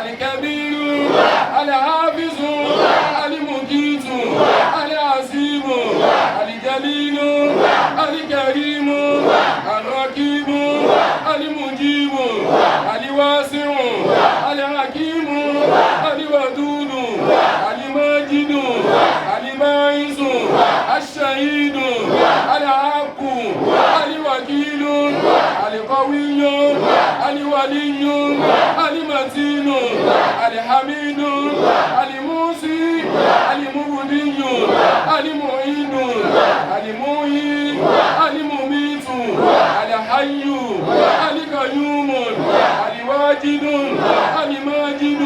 الكبير، الحافظ، المقيت، العظيم، الجليل، الكريم، الرقيب، المجيب، الواسع، الحكيم، الودود، الماجد، الباعث، الشهيد، الحق، الوكيل، القوي، الولي، المتين، الحميد، الموسي، المبدي، المعين، المحيي، المميت، الحي، القيوم، الواجد، الماجد،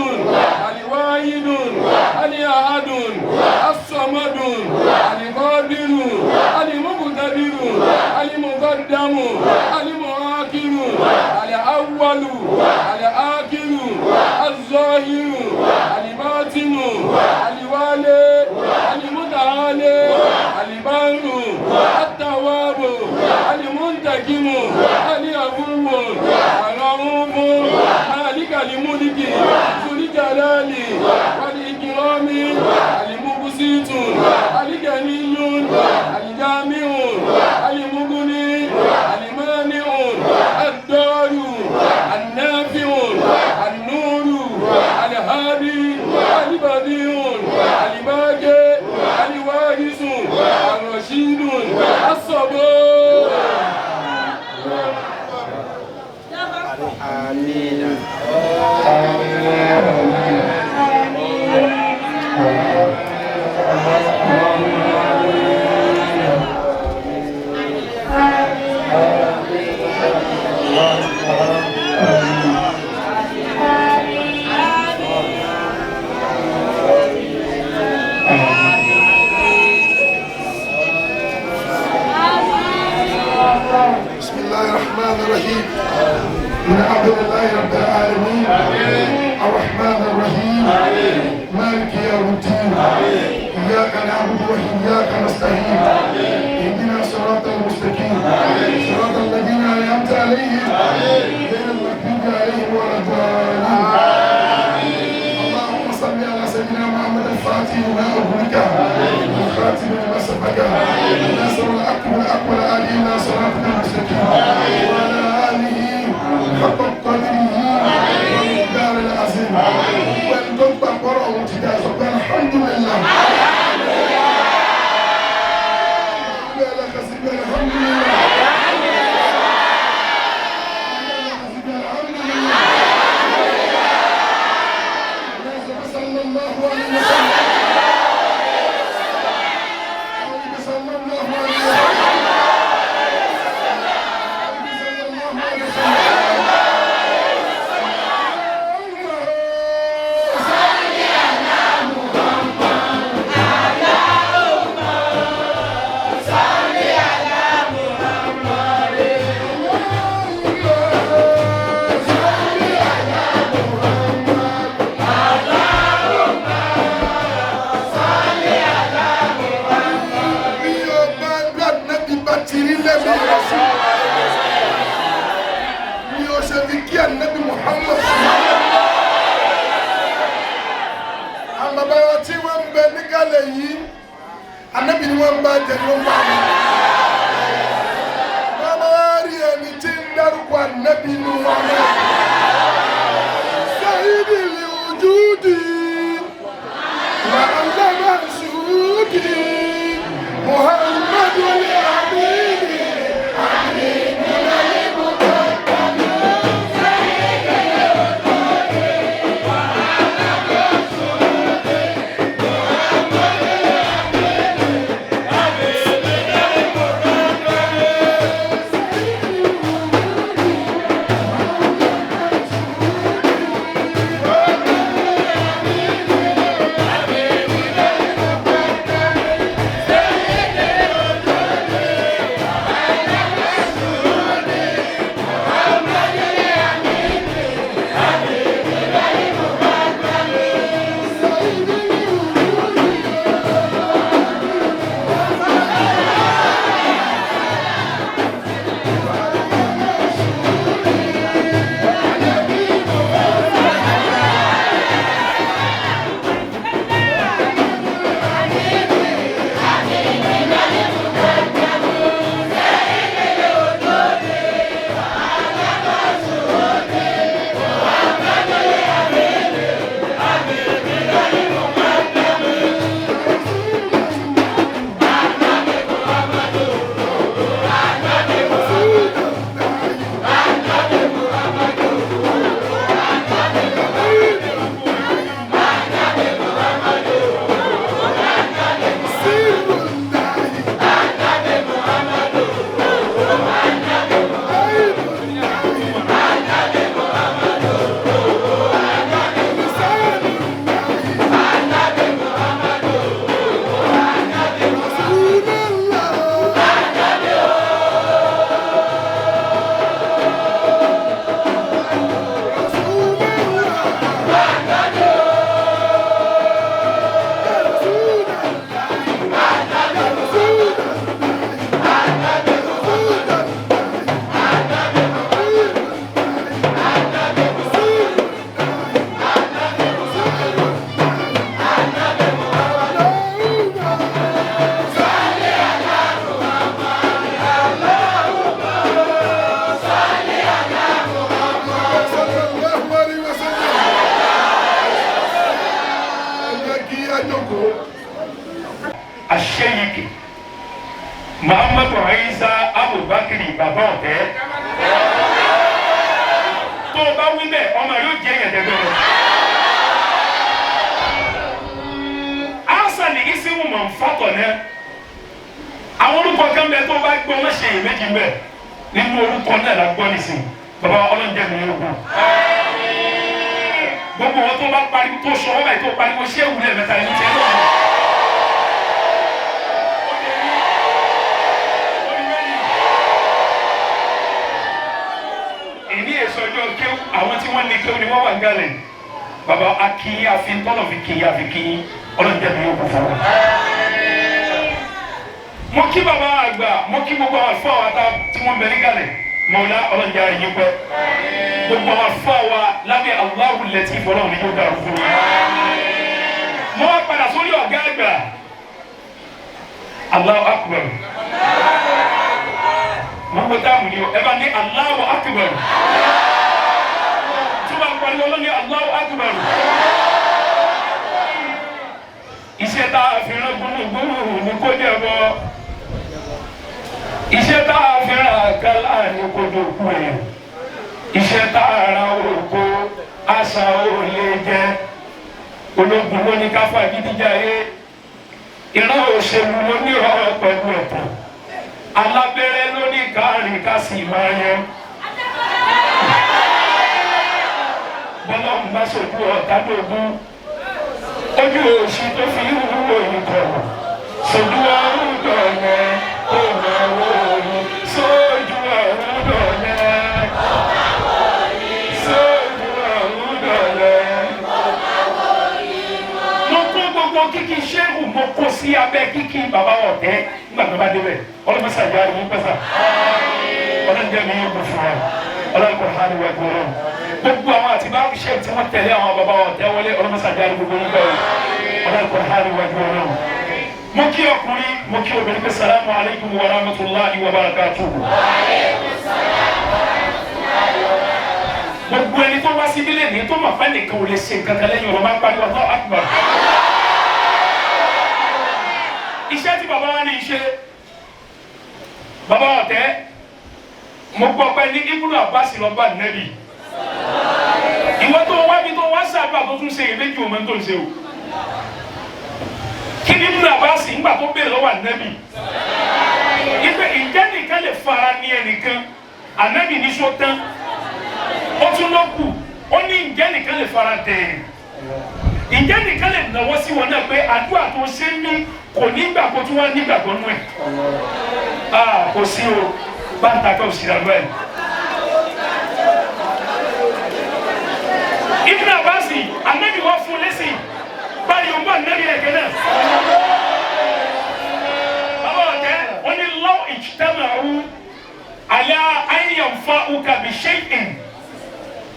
الواحد، الأحد، الصمد، القادر، المقتدر، المقدم، المؤخر، الأول، الآخر، الظاهر، الباطن، الوالي، المتعالي، البر، التواب، المنتقم، العفو، الرؤوف، مالك الملك، ذو الجلال والإكرام، المقسط، الغني، الجامع، المغني، المانع، الدار، النافع، النور، الهادي، البديع، الباقي، الوارث، الرشيد، الصبور. آمين. بسم الله الرحمن الرحيم. الحمد لله رب العالمين، الرحمن الرحيم، مالك يوم الدين، إياك نعبد وإياك نستعين، اهدنا الصراط المستقيم، صراط الذين أنعمت عليهم، غير المغضوب عليهم ولا الضالين. اللهم صل على سيدنا محمد الفاتح لما أغلق، الخاتم لما سبق، الناصر الحق بالحق، والهادي إلى صراطك المستقيم، وعلى آله حق قدره ومقداره العظيم. وأن تقرأ الحمد لله. الحمد لله. صلى الله عليه وسلم. صلى الله عليه وسلم. صلى الله عليه وسلم. Bí o bá gbà nábì bá ti rí lẹ́nu rẹ̀ sí ni o ṣe fi kí ànábì Muhammad. Àwọn bàbá wa tí wọ́n ń bẹ níkàlẹ̀ yìí, ànábì ni wọ́n ń bá jẹ, ni wọ́n ń bá wọn. Wọ́n máa rí ẹni tí ń dárúkọ ànábì nù wọn náà. Sayyidil wujudi wa'allama shuhudi Muhammadu al-Amin Amin al-Muqaddam. Muhammadu Isa Abubakar bàbá ọ̀tẹ́. Tó o bá wí bẹ́ẹ̀, ọmọ yóò jẹ́ èèyàn dẹ́gbẹ́ lọ. Asa ni isimu mọ̀ nfatọ̀ náà. Àwọn orúkọ kan bẹ tó o bá gbọ́ má ṣe iyèméjì ń bẹ. Nínú orúkọ náà la gbọ́ nísìnyí. Bàbá ọlọ́njẹ́ mi yóò kú. Gbogbo wọn tó bá pariwo tó sọ wọn báyìí tó pariwo ṣé wúlẹ̀ mẹ́ta ẹni tiẹ̀ náà. Èyí èso ọjọ́ kéwú, àwọn tí wọ́n ní kéwú ni wọ́n wà ń gálẹ̀. Bàbá akínyìn àfi tọ́lọ̀ fi kínyìn àfi kínyìn ọlọ́njẹ́ mi yóò kú fún wa. Mo kí bàbá àgbà, mo kí gbogbo àwọn àlùfáà wa tá tí wọ́n bẹ ní gálẹ̀. Mọ̀lá ọlọ́njẹ́ àríyìn pẹ́. Gbogbo àwọn àlùfáà wa lábẹ́ Allahu Latif ọlọ́run ni yóò dàrú fún wa. Mo wá padà sórí ọ̀gá àgbà. Allahu Akbar. Mo gbọ́ táàmù ni o, ẹ bá ní Allahu Akbar. Tí wọ́n pariwo lọ ní Allahu Akbar. Iṣẹ́ tá a fi rán gbúrúgbúrú ni kò jẹ́ bọ́. Iṣẹ́ tá a fi rán àkàlà ni kò dòkú ẹ̀. Iṣẹ́ tá a ra oko, àṣà ò lè jẹ. Ológun ló ní ká fagídí jayé. Ìran òṣèlú ló ní ọ̀rọ̀ pẹ̀lú ẹ̀tàn. Alábẹ́rẹ́ ló ní kárìn ká sì máa yẹn. Bọ́lá ń bá sojú ọ̀tá dógún. Ojú òṣì tó fi wúwo ìkọ̀rọ̀. Sojú ọ̀run dọ̀lẹ́ tó máa wó oyin. Sojú ọ̀run dọ̀lẹ́. Sojú ọ̀run dọ̀lẹ́. Mo kó gbogbo kíkí ṣéwù, mo kó sí abẹ́ kíkí bàbá ọ̀tẹ́ nígbà tó bá débẹ̀. Ọlọ́mọṣà ìyá rẹ̀ ń pẹ́sà. Ọlọ́njẹ́ mi yóò bù fún wa. Ọlọ́nkọ̀ hàn wá gbọ́rọ̀. Gbogbo àwọn àti bá ṣe tí wọ́n tẹ̀lé àwọn bàbá ọ̀tẹ́ wọlé ọlọ́mọṣà ìyá rẹ̀ gbogbo nígbà yìí. Ọlọ́nkọ̀ hàn wá gbọ́rọ̀. Mo kí ọkùnrin, mo kí obìnrin pé salamu alaykum wa rahmatulahi wa barakatuhu. Gbogbo ẹni tó wá síbí lè ní tó mọ̀ fẹ́ nìkan ò lè ṣe nǹkan kan lẹ́yìn ọ̀rọ̀ máa ń pariwo Allahu Akbar. Iṣẹ́ tí bàbá wa ní í ṣe, bàbá ọ̀tẹ́, mo gbọ́ pé ní Ibnu Abbas lọ bá Nẹ́bì. Ìwọ tó wá bí tó wá ṣàdúrà tó tún ṣe èméjì òun tó ń ṣe o. Kí ni Ibnu Abbas ńgbà tó béèrè lọ́wọ́ Ànábì? Ipe ìjẹ́ nìkan lè fara ní ẹnìkan, Ànábì ní sọ tán. Ó tún lọ kù, ó ní ìjẹ́ nìkan lè fara dẹ̀. Ìjẹ́ nìkan lè nàwọ́ sí wọn náà pé àdúrà tó ṣe ń ní kò nígbà kó tún wá nígbàgbọ́ nú ẹ̀. Kò sí o, bá ń ta kọ́ òsì àlọ́ ẹ̀. Ibn Abbas, Ànábì wá fún lẹ́sìn, báyìí ń bọ̀ Ànábì ẹ̀kẹ́ náà. Bàbá ọ̀tẹ́, ó ní law ijtama'u ala an yanfa'uka bi shay'in.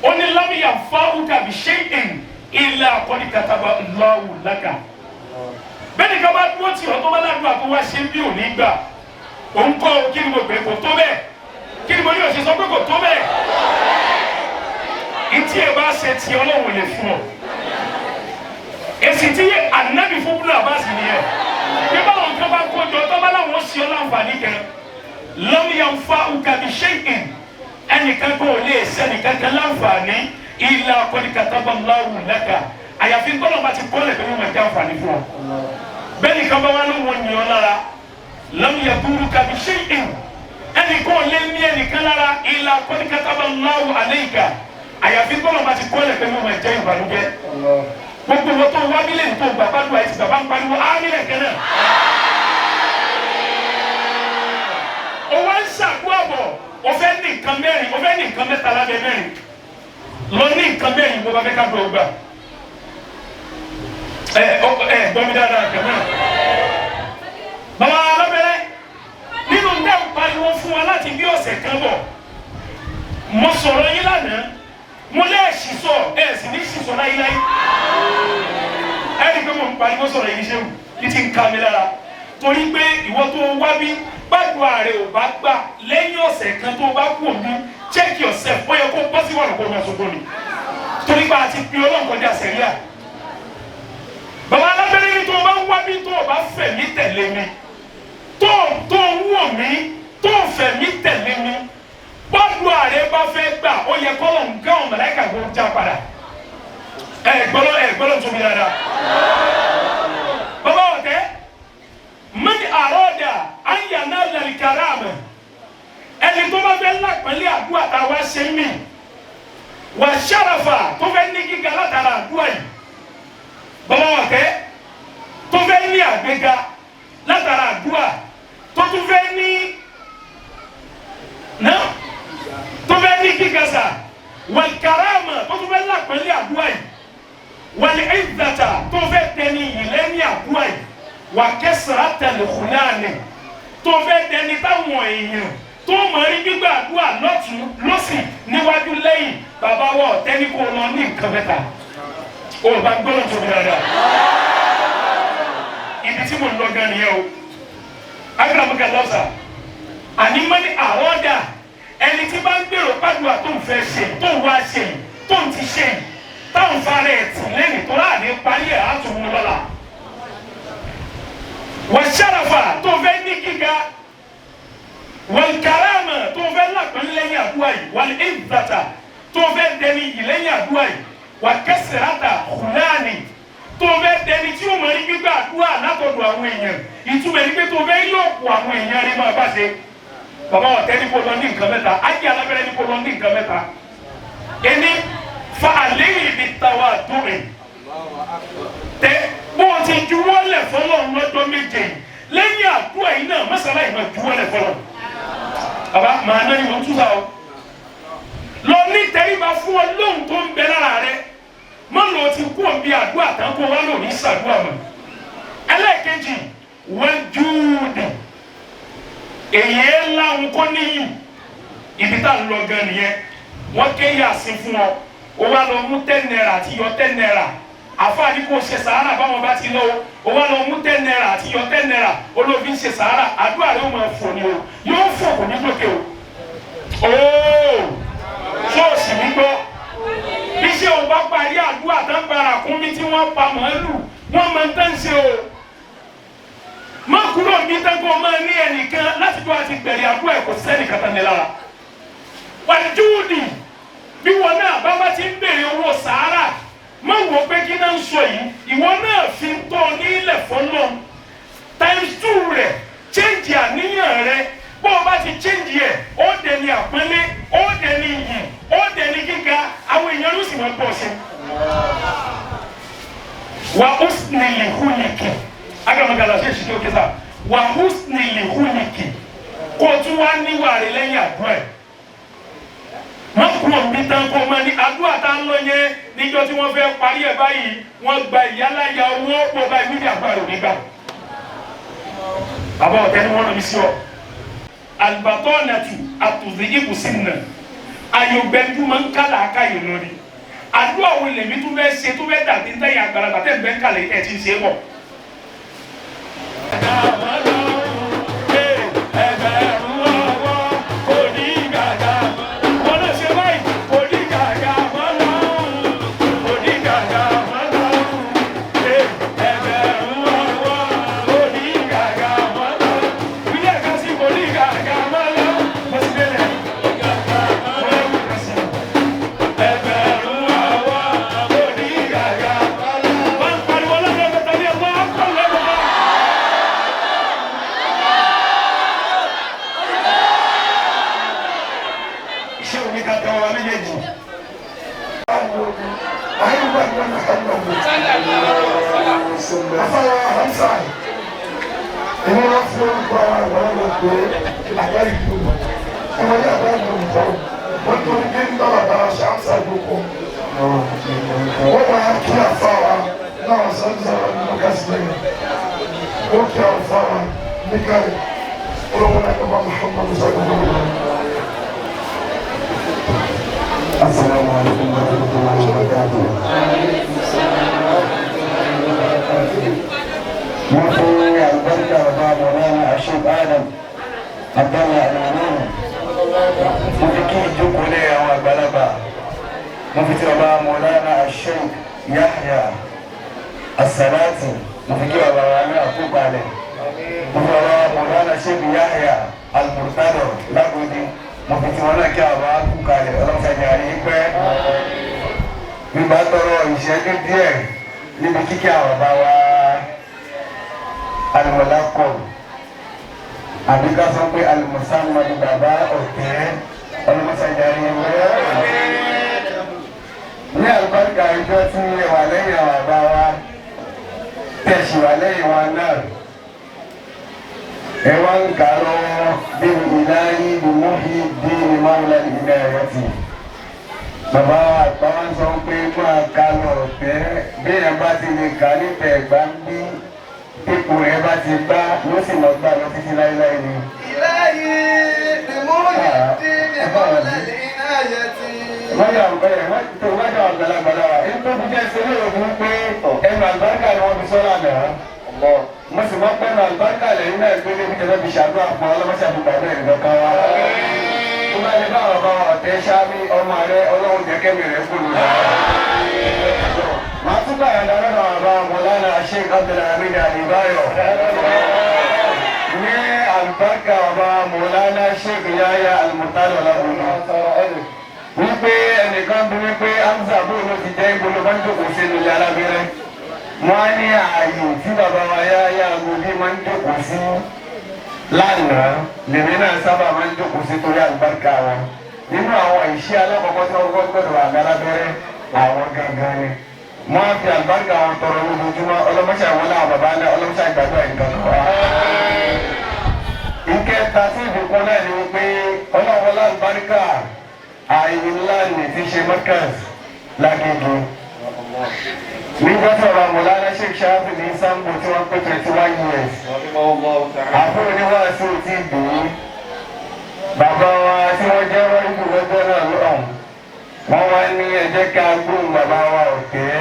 Ó ní lam yanfa'uka bi shay'in illa qad kataba Allahu laka. Bẹ́ẹ̀ni ká bá dúró tì ọ́ tó bá ládùúgbò àti wá ṣe bí òní gbà. Òun kọ́ o, kí ni mo pè kò tó bẹ́ẹ̀? Kí ni mo ní òṣìṣẹ́ sọ pé kò tó bẹ́ẹ̀? Ntí ẹ bá ṣe ti Ọlọ́run lè fún ọ. Èsì tí Ànábì fún Ibn Abbas nìyẹn. Bí báwọn kan bá kó jọ tó bá láwọn ṣe ọ láǹfààní kan. Lam yanfa'uka bi shay'in. Ẹnìkan kò lè ṣẹnìkan kan láǹfààní illa qad kataba Allahu laka. Àyàfi ntọ́lọ́ bá ti kọ́lẹ̀ pé wọ́n máa jẹ́ àǹfààní fún ọ. Bẹ́ẹ̀ni kan bá wà ló wọ́n yàn lára. Lam yaduruka bi shay'in. Ẹnìkan ò lè ní ẹnìkan lára illa qad kataba Allahu alayka. Àyàfi ntọ́lọ́ bá ti kọ́lẹ̀ pé wọ́n máa jẹ́ ìbànújẹ́. Gbogbo wọn tó wá nílé tó bàbá lu àìsí bàbá ń pariwo ámìlẹ̀ kẹ́nà. O wá ń ṣàdúrà bọ̀, o fẹ́ ní nǹkan mẹ́rin, o fẹ́ ní nǹkan mẹ́ta lábẹ́ mẹ́rin. Lọ ní nǹkan mẹ́rin bó bá fẹ́ ká dùn ọgbà. Ẹ ẹ gbọ́ mi dáadáa kẹ́mẹ́. Bàbá alábẹ́rẹ́ nínú tẹ́ ń pariwo fún wa láti bí ọ̀sẹ̀ kan bọ̀. Mo sọ̀rọ̀ yín lánàá, mo lẹ́ẹ̀sì sọ, ẹ̀ sì ní sì sọ láyéláyé. Ẹni pé mo ń pariwo sọ̀rọ̀ yìí ṣéwù kí ti ń ka mi lára. Torí pé ìwọ tó wá bí gbàdúrà rẹ ò bá gbà lẹ́yìn ọ̀sẹ̀ kan tó bá kú òbí, check yourself, ó yẹ kó bọ́ sí wàrà kó máa sọgbọ́n ni. Torí pé a ti fi Ọlọ́run kọjá sẹ̀ríà. Bàbá alábẹ́rẹ́ ní tó o bá ń wá bí tó o bá fẹ̀ mí tẹ̀lé mi. Tó ń wò mí, tó fẹ́ mi tẹ̀lé mi, bọ́ọ̀lù ààrẹ bá fẹ́ gbà, ó yẹ kọ́ lọ́n gán ọ̀mọ̀láìkà kó já padà. Ẹ gbọ́dọ̀, ẹ gbọ́dọ̀ tóbi dáadáa. Bàbá ọ̀tẹ́ mẹ́ni àròdà àyànná lẹ́lìkàràmù, ẹni tó bá fẹ́ lápẹ́lẹ́ àdúrà tá a wá ṣe mí wà sàràfà, tó fẹ́ ní gíga látara àdúrà yìí, bàbá ọ̀tẹ́, tó fẹ́ ní àgbéga látara àdúrà, tó tún fẹ́ ní náà, tó fẹ́ ní gíga sà wàlìkàràmà, tó tún fẹ́ lápẹ́lẹ́ àdúrà yìí, wàlìídàtà, tó fẹ́ tẹni yìí lẹ́ni àdúrà yìí, wà kẹsàrà tẹlẹ kúláàni, tó fẹ́ tẹni táwọn èèyàn tó mọ̀ rí gbígbà àdúrà lọ́tún lọ́sì, níwájú, lẹ́yìn. Bàbá wa ọ̀tẹ́ni kò lọ ní nǹkan mẹ́ta. Ó bá gbọ́dọ̀ tóbi dáadáa. Ibi tí mo lọ gan nìyẹn o. Agbára lọ́sà àní mọ́ni àrọ́dà, ẹni tí bá ń gbèrò pàdùà tó ń fẹ́ ṣe, tó ń wá ṣe yìí, tó ń ti ṣe yìí, táwọn fara ẹ̀ tì lẹ́yìn tó láàrin parí ẹ̀ á tún mú lọ́la. Wọ́n ṣàràfà, tó fẹ́ ní gíga, wọ́n kàrámà, tó fẹ́ lápẹ́ lẹ́yìn àdúrà yìí, wọ́n ìdàtà, tó fẹ́ dẹni yìí lẹ́yìn àdúrà yìí, wọ́n kẹsìrátà kùláàní, tó fẹ́ dẹni tí ó mọ̀ ní gbígbà àdúrà látọ̀dọ̀ àwọn èèyàn. Ìtumọ̀ ẹni pé tó fẹ́ rí ọ̀pọ̀ àwọn èèyàn rí máa bá ṣe. Bàbá ọ̀tẹ́ ní kò lọ ní nǹkan mẹ́ta. Ayé alábẹ́rẹ́ ní kò lọ ní nǹkan mẹ́ta. Ẹni fa àléyìn ibi tàwa dùnrin tẹ bó o ti juwọ́lẹ̀ fọlọ́run lọ́jọ́ 7 yìí lẹ́yìn àdúrà yìí náà, mọ́sálá yìí máa juwọ́lẹ̀ fọlọ́run. Bàbá màá náà ni wọ́n tún sá o lọ ní tẹríba fún ọ lóhùn tó ń bẹ lára rẹ. Má lọ ti kú òbí àdúrà tán kó wá lò ní sàdúrà mọ́. Ẹlẹ́ẹ̀kejì, wọ́n júùdì èyí láwọn kọ́ níyì. Ibi tá a lọ gan nìyẹn. Wọ́n ké yàsín fún ọ, ó wá lọ mú ₦10 àti yọ ₦10. Àfáàní kò ṣe sàárà báwọn bá ti lọ, ó wá lọ mú ₦10 àti yọ ₦10, olófin ṣe sàárà. Àdúrà rẹ ó máa fò ní o, yóò fò, kò ní gòkè o. Ooo, ṣọ́ọ̀ṣì mi gbọ́ bí ṣé o bá parí àdúrà tán para kún mi tí wọ́n pa màálù, wọ́n máa ń tán ṣe o. Má kúrò ní tẹ́kọ̀ máa ní ẹnìkan láti tó àti bẹ̀rẹ̀ àdúrà ẹ̀, kò sẹ́nìkan tán ní lára. Wàjúùdì bí wọn náà bá bá ti ń béèrè owó sàárà, má wò ó pé kí náà ń sọ yìí. Ìwọ náà fi ń tọ́ ní ilẹ̀ fọ́nà times two rẹ̀. Change àníyàn rẹ. Bó o bá ti change ẹ̀, ó dẹni àpọ́nlé, ó dẹni iyì, ó dẹni gíga. Àwọn èèyàn ló sì máa pọ̀ sí. Wà husni lihuliki, agbamagala ṣe ṣe kí o sá wà husni lihuliki, kó o tún wá níwà rẹ lẹ́yìn àdúrà ẹ̀. Má kú òbí tán kó o máa ní àdúrà tá ń lọ yẹn níjọ́ tí wọ́n fẹ́ parí ẹ̀ báyìí, wọ́n gba ìyáláyà owó pọ̀ báyìí níbi àdúrà rẹ̀ nígbà. Bàbá ọ̀tẹ́ ni wọ́n rán mi sí ọ. Àlùbátọ́ nàtù àtùzí ibùsìn nà ayọ̀gbẹ́ndú máa ń kálá akáyọ̀ lórí. Àdúrà wo lèmi tún fẹ́ ṣe tó fẹ́ dàbí ntẹ́yìn àgbàlagbà tẹ́ ń bẹ́ ń kalẹ̀ ẹ̀ tí ń ṣe é bọ̀? Ẹgbẹ̀rún ọwọ́ kò ní gàgà. Wọ́n náà ṣe báyìí, kò ní gàgà mọ́ lọ́rùn, kò ní gàgà mọ́ lọ́rùn. Ẹgbẹ̀rún ọwọ́ kò ní gàgà mọ́ lọ́rùn. Ilé ẹ̀ka sí kò ní gàgà mọ́ lọ́rùn. Mo sì délẹ̀. Ẹgbẹ̀rún ọwọ́ kò ní gàgà mọ́ lọ́rùn. Wọ́n ń pariwo lọ́dọ̀ ẹgbẹ̀ta ní ẹ̀wọ̀n á kọ́ lẹ́gbẹ̀ta. Iṣẹ́ òní ká tẹ wa méjèèjì. Afáwa Hamsa, èmi wá fún orúkọ àwọn àgbàlagbà pé àgbà ìlú ọmọ ní àgbà ìlú nǹkan wọ́n tó ní bí ń bá bàbá ṣe Hamsa gbogbo. Wọ́n máa kí àfáwa náà sọ́dún ní ọ̀gá sílẹ̀. Ó kí àfáwa ní kárẹ̀ olówó náà kọ́ bá Muhammadu sọ́dún lọ́wọ́. السلام عليكم ورحمة الله وبركاته. Mo fi àlùbáríkà bàbá Mọ̀lánà Ashib Adam Abdallah Alamani. Mo fi kí ìjókòó lé àwọn àgbàlagbà. Mo fi ti bàbá Mọ̀lánà Sheikh Yahya Asalati. Mo fi kí bàbá wa ní àkókalẹ̀. Mo fi ọ̀rọ̀ Mọ̀lánà Sheikh Yahya Al-Murtado Lágòdì. Mo fi tiwọn náà kí àwọn akú kalẹ̀ ọlọ́mọṣájà rí pẹ́. Bí bá tọrọ ìṣẹ́jú díẹ̀ níbi kíkí àwọn bàbá wa Al-Mulaqab, àbí ká sọ pé Al-Musamma ni bàbá ọ̀tẹ́ ọlọ́mọṣájà rí pẹ́. Ní àlùbáríkà ìjọ tí ẹ wà lẹ́yìn àwọn bàbá wa, tẹ̀sí wà lẹ́yìn wa náà, ẹ wá ń kà lọ́wọ́ bí ìláyé ìmúhi bí ìmáwùlá ìlẹ̀ ẹ̀rọ tì. Bàbá àgbà wa ń sọ pé máa ka lọ ọ̀fẹ́ bí ẹ bá ti lè kà nípa ẹ̀gbá ń bí ipò rẹ̀ bá ti gbá yóò sì lọ gbà lọ títí láéláé ni. إلهي بمحي الدين مولى العناية. Wájà ọ̀gbẹ́rẹ̀ tó wájà ọ̀gbẹ́lagbà lára èyí tó fi jẹ́ sílé òkú pé ẹnu àlùbáríkà ni wọ́n fi sọ́lá náà. Mo sì mọ̀ pé ẹnu àlùbáríkà lẹ́yìn náà gbé débi tẹ́lẹ̀ fi ṣàdúrà fún ọlọ́mọṣẹ́ àfipá bẹ́ẹ̀ nìkan kan wá. Tó bá lè bá àwọn ọba ọ̀tẹ́ sáámi ọmọ rẹ ọlọ́run jẹ́ kẹ́mi rẹ̀ kúrò. Màá tún bá yàrá lọ́dọ̀ àwọn ọba Mọ̀lánà Sheikh Abdulhamid Adébáyọ̀. Ní àlùbáríkà ọba Mọ̀lánà Sheikh Yahya Al-Murtado Lágòdì wípé ẹnìkan bí wípé Hamza bóun ló ti jẹ́ ìbolo máa ń jókòó sínú ilé alábẹ́rẹ́. Wọ́n á ní ààyè tí bàbá wa Yahya Agodi máa ń jókòó sí lánàá lèmi náà sábà máa ń jókòó sí torí àlùbáríkà wọn. Nínú àwọn ìṣe alákọ̀ọ́kọ́ tí wọ́n kọ́kọ́ gbọ́dọ̀ wà ní alábẹ́rẹ́ àwọn gangan ni. Wọ́n á fi àlùbáríkà wọn tọrọ lójoojúmọ́ ọlọ́mọṣẹ́ àwọn náà bàbá náà ọlọ́mọṣẹ́ àgbàdo ẹ̀ǹkan kan wá. Ìkẹta tí ìfikún náà ni wípé ọlọ́wọ́ lálùbáríkà ààyè ńlá ní ti ṣe Markaz lágége. Nígbà tí ọ̀rọ̀ Mọ̀lánà Sheikh Shafi ní Sambo tí wọ́n pé 21 years. Àfúrò ní wàásù tí ì dùn ún. Bàbá wa tí wọ́n jẹ́ rọ́ìbù lọ́jọ́ náà lọ́hùn. Wọ́n wá ní ẹ jẹ́ ká gbóhùn bàbá wa ọ̀tẹ́.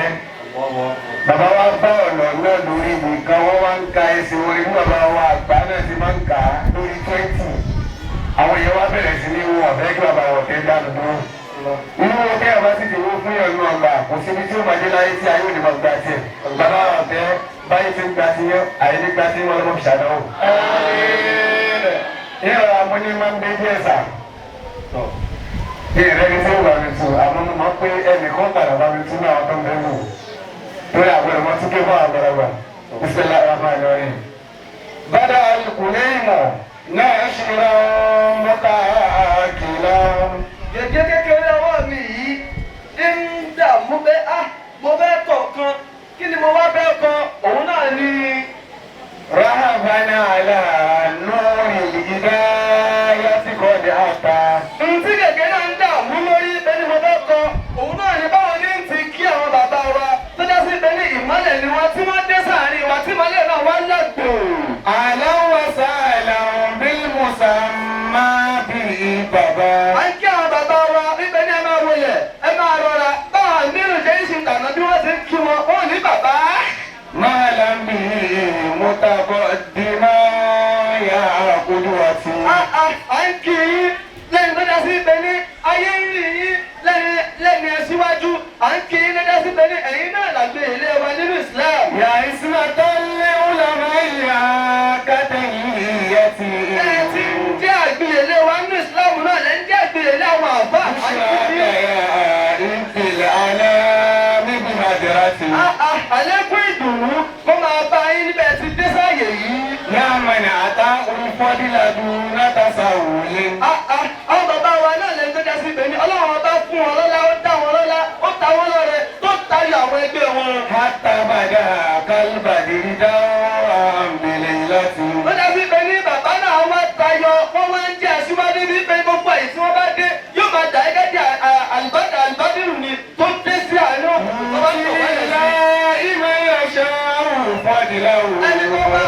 Bàbá wa bá ọ̀nà náà lórí ibì kan, wọ́n wá ń ka ẹsẹ̀ orin bí bàbá wa àgbà náà ti máa ń kà á lórí 20. Àwọn èèyàn wá bẹ̀rẹ̀ sí ní wọ́n ọ̀fẹ́ kí bàbá wọn fẹ́ dá dúró. Inú wọn kí àbá sì ti wó fún yàn ní ọgbà kò síbi tí ó máa dé láyé tí ayé ò ní máa gba tiẹ̀. Bàbá wọn fẹ́ báyìí ti ń gba ti yán àyè ní gba ti wọn lọ́mọ fi ṣàdánwò. Ìrọ̀ amúní máa ń dé díẹ̀ sà. Ìrẹ́ ni tí ó bá mi tu àmọ́ mo máa pé ẹnìkan padà bá mi tú náà tó ń bẹ́ wò. Lórí àgbẹ̀rẹ̀ mọ́ tún ké fún àgbàlagbà. Bismillahir rahmanir rahim. Bada al-Kulaymu ناشرا متآكلا. Gègé kékeré ọwọ́ mi yìí ń dààmú pé ah, mo fẹ́ kọ̀ kan, kí ni mo wá fẹ́ kọ? Òun náà ni. رهبا على نور الهداية قد أتى. Ntí gègé náà ń dààmú lórí pé ni mo fẹ́ kọ, òun náà ni báwọn ní ti kí àwọn bàbá wa tó dá sí pé ní ìmọ́lẹ̀ ni wọ́n tí wọ́n dé sáàrin wa tí ìmọ́lẹ̀ náà wá lágbo. أهلا وسهلا بالمسمى به بابا. À ń kí àwọn bàbá wa wípé ní ẹ máa wọlé, ẹ máa rọra báwọn mírùn jẹ́ ìṣìn tànà bí wọ́n ti ń kí wọn, wọ́n ní bàbá. ما لم به متقدما يا قدوتي. À ń kí yín lẹ́yìn tó dá sí pé ní ayé ń rí yín lẹ́ni ẹ síwájú. À ń kí yín lẹ́dá sí pé ní ẹ̀yin náà làgbé ilé wa nínú Islam. يا عصمة العلماء يا كتهيتي. Ẹ ti ń jẹ́ àgbìyèlé wa nínú Islam náà lẹ́ ń jẹ́ àgbìyèlé àwọn àbá. À ń kí yín. يا انت الأعلام بهدرتي. Àlékún ìdùnnú kó máa bá yín níbẹ̀ ti dé sáàyè yìí. يا من أعطاه الفضل دون تسول. Àwọn bàbá wa náà lẹ́nu tó dá sí ibẹ̀ ni Ọlọ́run ọba fún wọn lọ́lá, ó dá wọn lọ́lá, ó ta wọn lọ́rẹ tó tayọ àwọn ẹgbẹ́ wọn. حتى بدا كالبدر دورا بليلته. Ó dá sí ibẹ̀ ní bàbá náà wá tayọ, wọ́n wá ń jẹ́ aṣíwájú ní pé gbogbo àyè tí wọ́n bá dé yóò máa dà gẹ́gẹ́ bí àlùbádà àlùbádìrù ni tó dé sí àárín òkùnkùn tó bá ń tọ̀ wáyà sí. إلى من يشاء فضله. Ẹni tó bá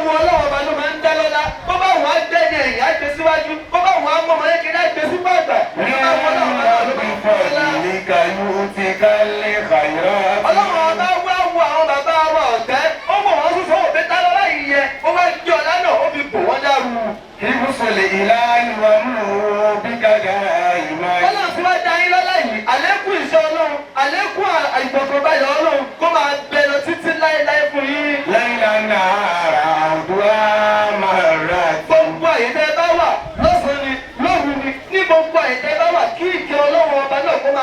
wù Ọlọ́run ọba ló máa ń dá lọ́lá. Bó bá wù á gbé ní ẹ̀yìn á gbé síwájú, bó bá wù á mọ́ ọmọ kékeré á gbé sípò àgbà. Bó bá wù Ọlọ́run ọba ló máa ń dá lọ́lá. بفضلك يؤتك الخيرات. Ọlọ́run ọba wá wo àwọn bàbá wa ọ̀tẹ́, ó wọ̀ wọ́n sún sọ́wọ́ pé tá lọ́lá yìí yẹ, ó wá gbé ọlá náà, ó fi bò wọ́n dàrú. حفظ الإله وأمره بك دائما. Ọlọ́run tí wá dá yín lọ́lá yìí, àlékún ìṣọ́ Ọlọ́run, àlékún ìfọ̀kànbalẹ̀ Ọlọ́run kó máa bẹ lọ títí láéláé fún yín. ليلا نهارا.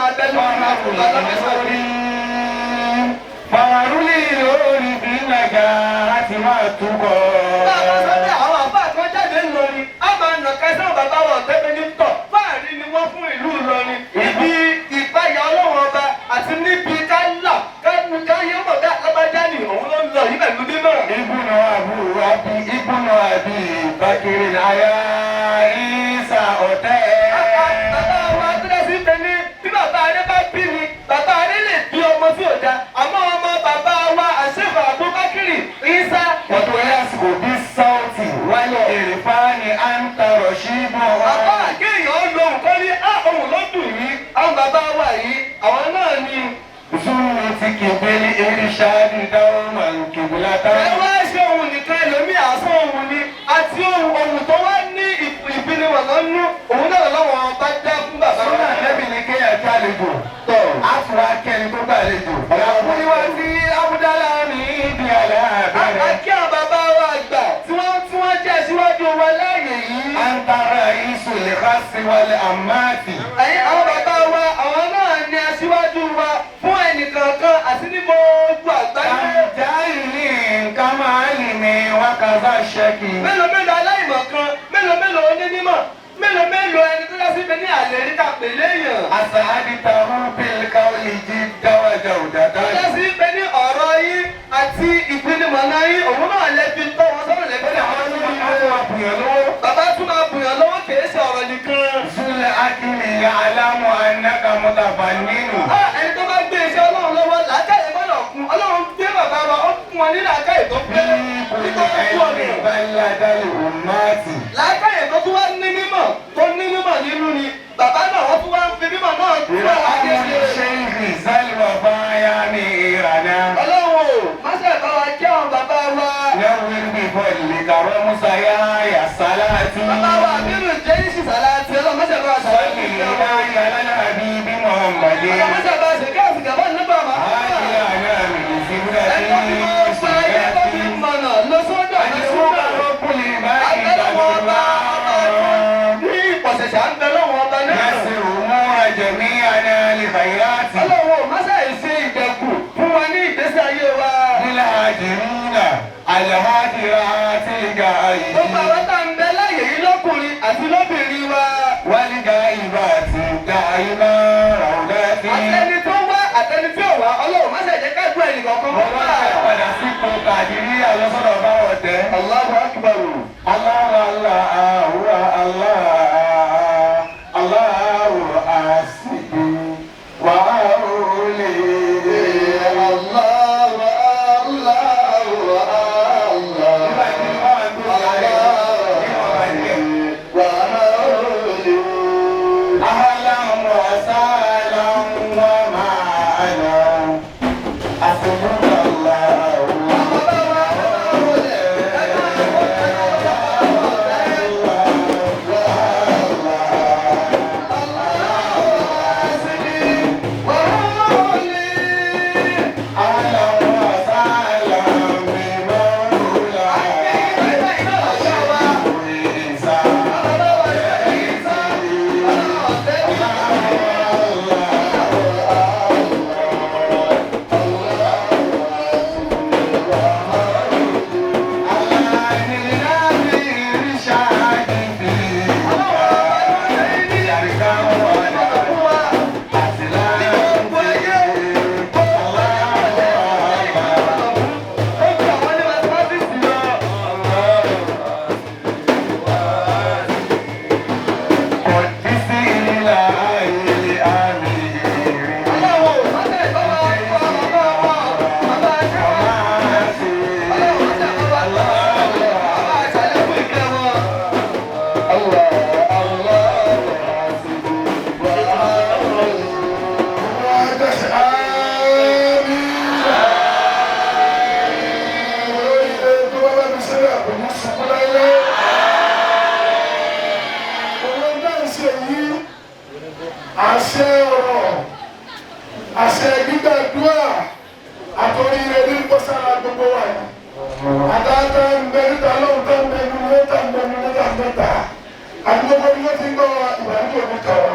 abẹ́lú lórí fàrúlì lórí bí nàgà láti máa túbọ̀. Bàbá sọ́dẹ̀ àwọn àbá kan jáde ńlọrin, a máa nà kẹsàn-án bàbá wọn tẹ́mi ní tọ̀. Fáàrí ni wọ́n fún ìlú Ìlọrin. Ibi ìpayà Ọlọ́run ọba àti níbi ká là káyé mọ̀ dá lábájá ni òun ló ń lọ yí pẹ̀lú mímọ̀. Ibùnà àbúrò àbí ibùnà àbí bákìrì àyà ìsà ọ̀tẹ́. Bàbá wa tó dá sí pé ní bí bàbá rẹ bá bí ni bàbá rẹ lè bí ọmọ tí ò da àmọ́ ọmọ bàbá wa àṣefà Abubakar Isa. Wọ́n tó yẹ àsìkò bí sáùtì wálé èrèfáàní à ń tarọ̀ sí bọ̀. Bàbá àkéèyàn lo nǹkan ní á òun ló dùn yìí àwọn bàbá wa yìí àwọn náà ni. Zúrù ti kìbélé eréṣáàdì dáhùn màá kìbìlá Ẹ táwọn. wá ṣe òun nìkan ẹlòmíì àsán òun ni àti ohun tó wá ní ìpinnu lọ́nú òun náà lọ́wọ́ ọba dá fún bàbá Sọ́nà wa. nẹ́bì ni kéèyàn kí àlejò. A tún wá kẹ́ni tó gbà àlejò. Ìyàwó wá sí Abudala ní ibi àlẹ́ àbẹ̀rẹ̀. Àkí àwọn bàbá wa àgbà tí wọ́n jẹ́ síwájú wa láàyè yìí. À ń tara iṣu lè ká sí wọlé àmáàtì. Ẹ̀yin àwọn bàbá wa àwọn náà ni aṣíwájú wa fún ẹnìkankan àti ní gbogbo àgbáyé. Àjáìní nǹkan máa ń lì ní wákàtí ṣẹ́kì. Mélòó mélòó aláìmọ̀kan, mélòó mélòó onímọ̀, mélòó mélòó ẹni tó dá síbi ní àlè ríta pèlè èèyàn. Àṣà àdìtà rúbìl káwọlì jí dáwàjà òdàdá. Tó dá síbi ní ọ̀rọ̀ yín àti ìpinnu-mọ̀nà yín, òun náà lè fi tọ́ wọn sọ́nà lẹ́gbẹ̀ẹ́ Ó àwọn ní olórí àwọn àpùyàn lówó. Bàbá tún máa bùyàn lọ́wọ́ kìí ṣe ọ̀rọ̀ nìkan. Zúlẹ̀ Akíní Alámù Anáka Mọ́tàfà nínú. Á, ẹni tó bá gbé iṣẹ́ Ọlọ́run lọ́wọ́ làákàyè gbọ́dọ̀ kún. Ọlọ́run gbé bàbá wa, ó fún wọn ní làákàyè tó pé nítorí kú ọ̀nà. Làákàyè tó tún wá ní mímọ̀ tó ní mímọ̀ nínú ni bàbá náà wọ́n tún wá ń fi mímọ̀ náà tún wá wá ṣe. Ọlọ́run o, má ṣe bá wa jẹ́ àwọn bàbá wa. Bàbá wa Aminu jẹ́ ìṣìṣàlá ti Ọlọ́run má ṣe bá wa ṣàlàyé. Ọlọ́run má ṣe bá wa ṣe káàsì gàbá nígbà máa. Ẹni tó fi mọ pa ayé tó fi mọ̀nà lọ sọ́dọ̀ lọ sọ́dọ̀. Àgbẹ̀lọ́wọ́ ọba ọba ní ìpọ̀ṣẹ̀ṣẹ̀ à ń bẹ lọ́wọ́ ọba náà. Ọlọ́run ò má ṣe ṣe ìdẹ̀kùn fún wa ní ìgbésí ayé wa. Gbogbo àwọn tá à ń bẹ láyè yìí lọ́kùnrin àti lóbìnrin wa. Àtẹni tó wá àtẹni tí ò wá Ọlọ́run má ṣe jẹ́ ká gbọ́ ẹnì kọ̀ọ̀kan mọ́ wá. Allahu Akbar. Allah Allah Allah Allah asibi wa auli. Allah Allah Allah. Ahlan wa sahlan wa ma'alan. Asbunallahu. Ahlan wa sahlan bi mawla. Isa. Àṣẹ ọ̀rọ̀, àṣẹ gbígbàdúrà, àtòríire ní kọ́sára gbogbo wa yìí. Àtàtà ń bẹ níta lóhùn tó ń bẹ nínú mẹ́ta ń bẹ nínú mẹ́ta mẹ́ta. Àti gbogbo bí wọ́n ti ń gbọ́ wa, ìbànújẹ́ òní kà wá.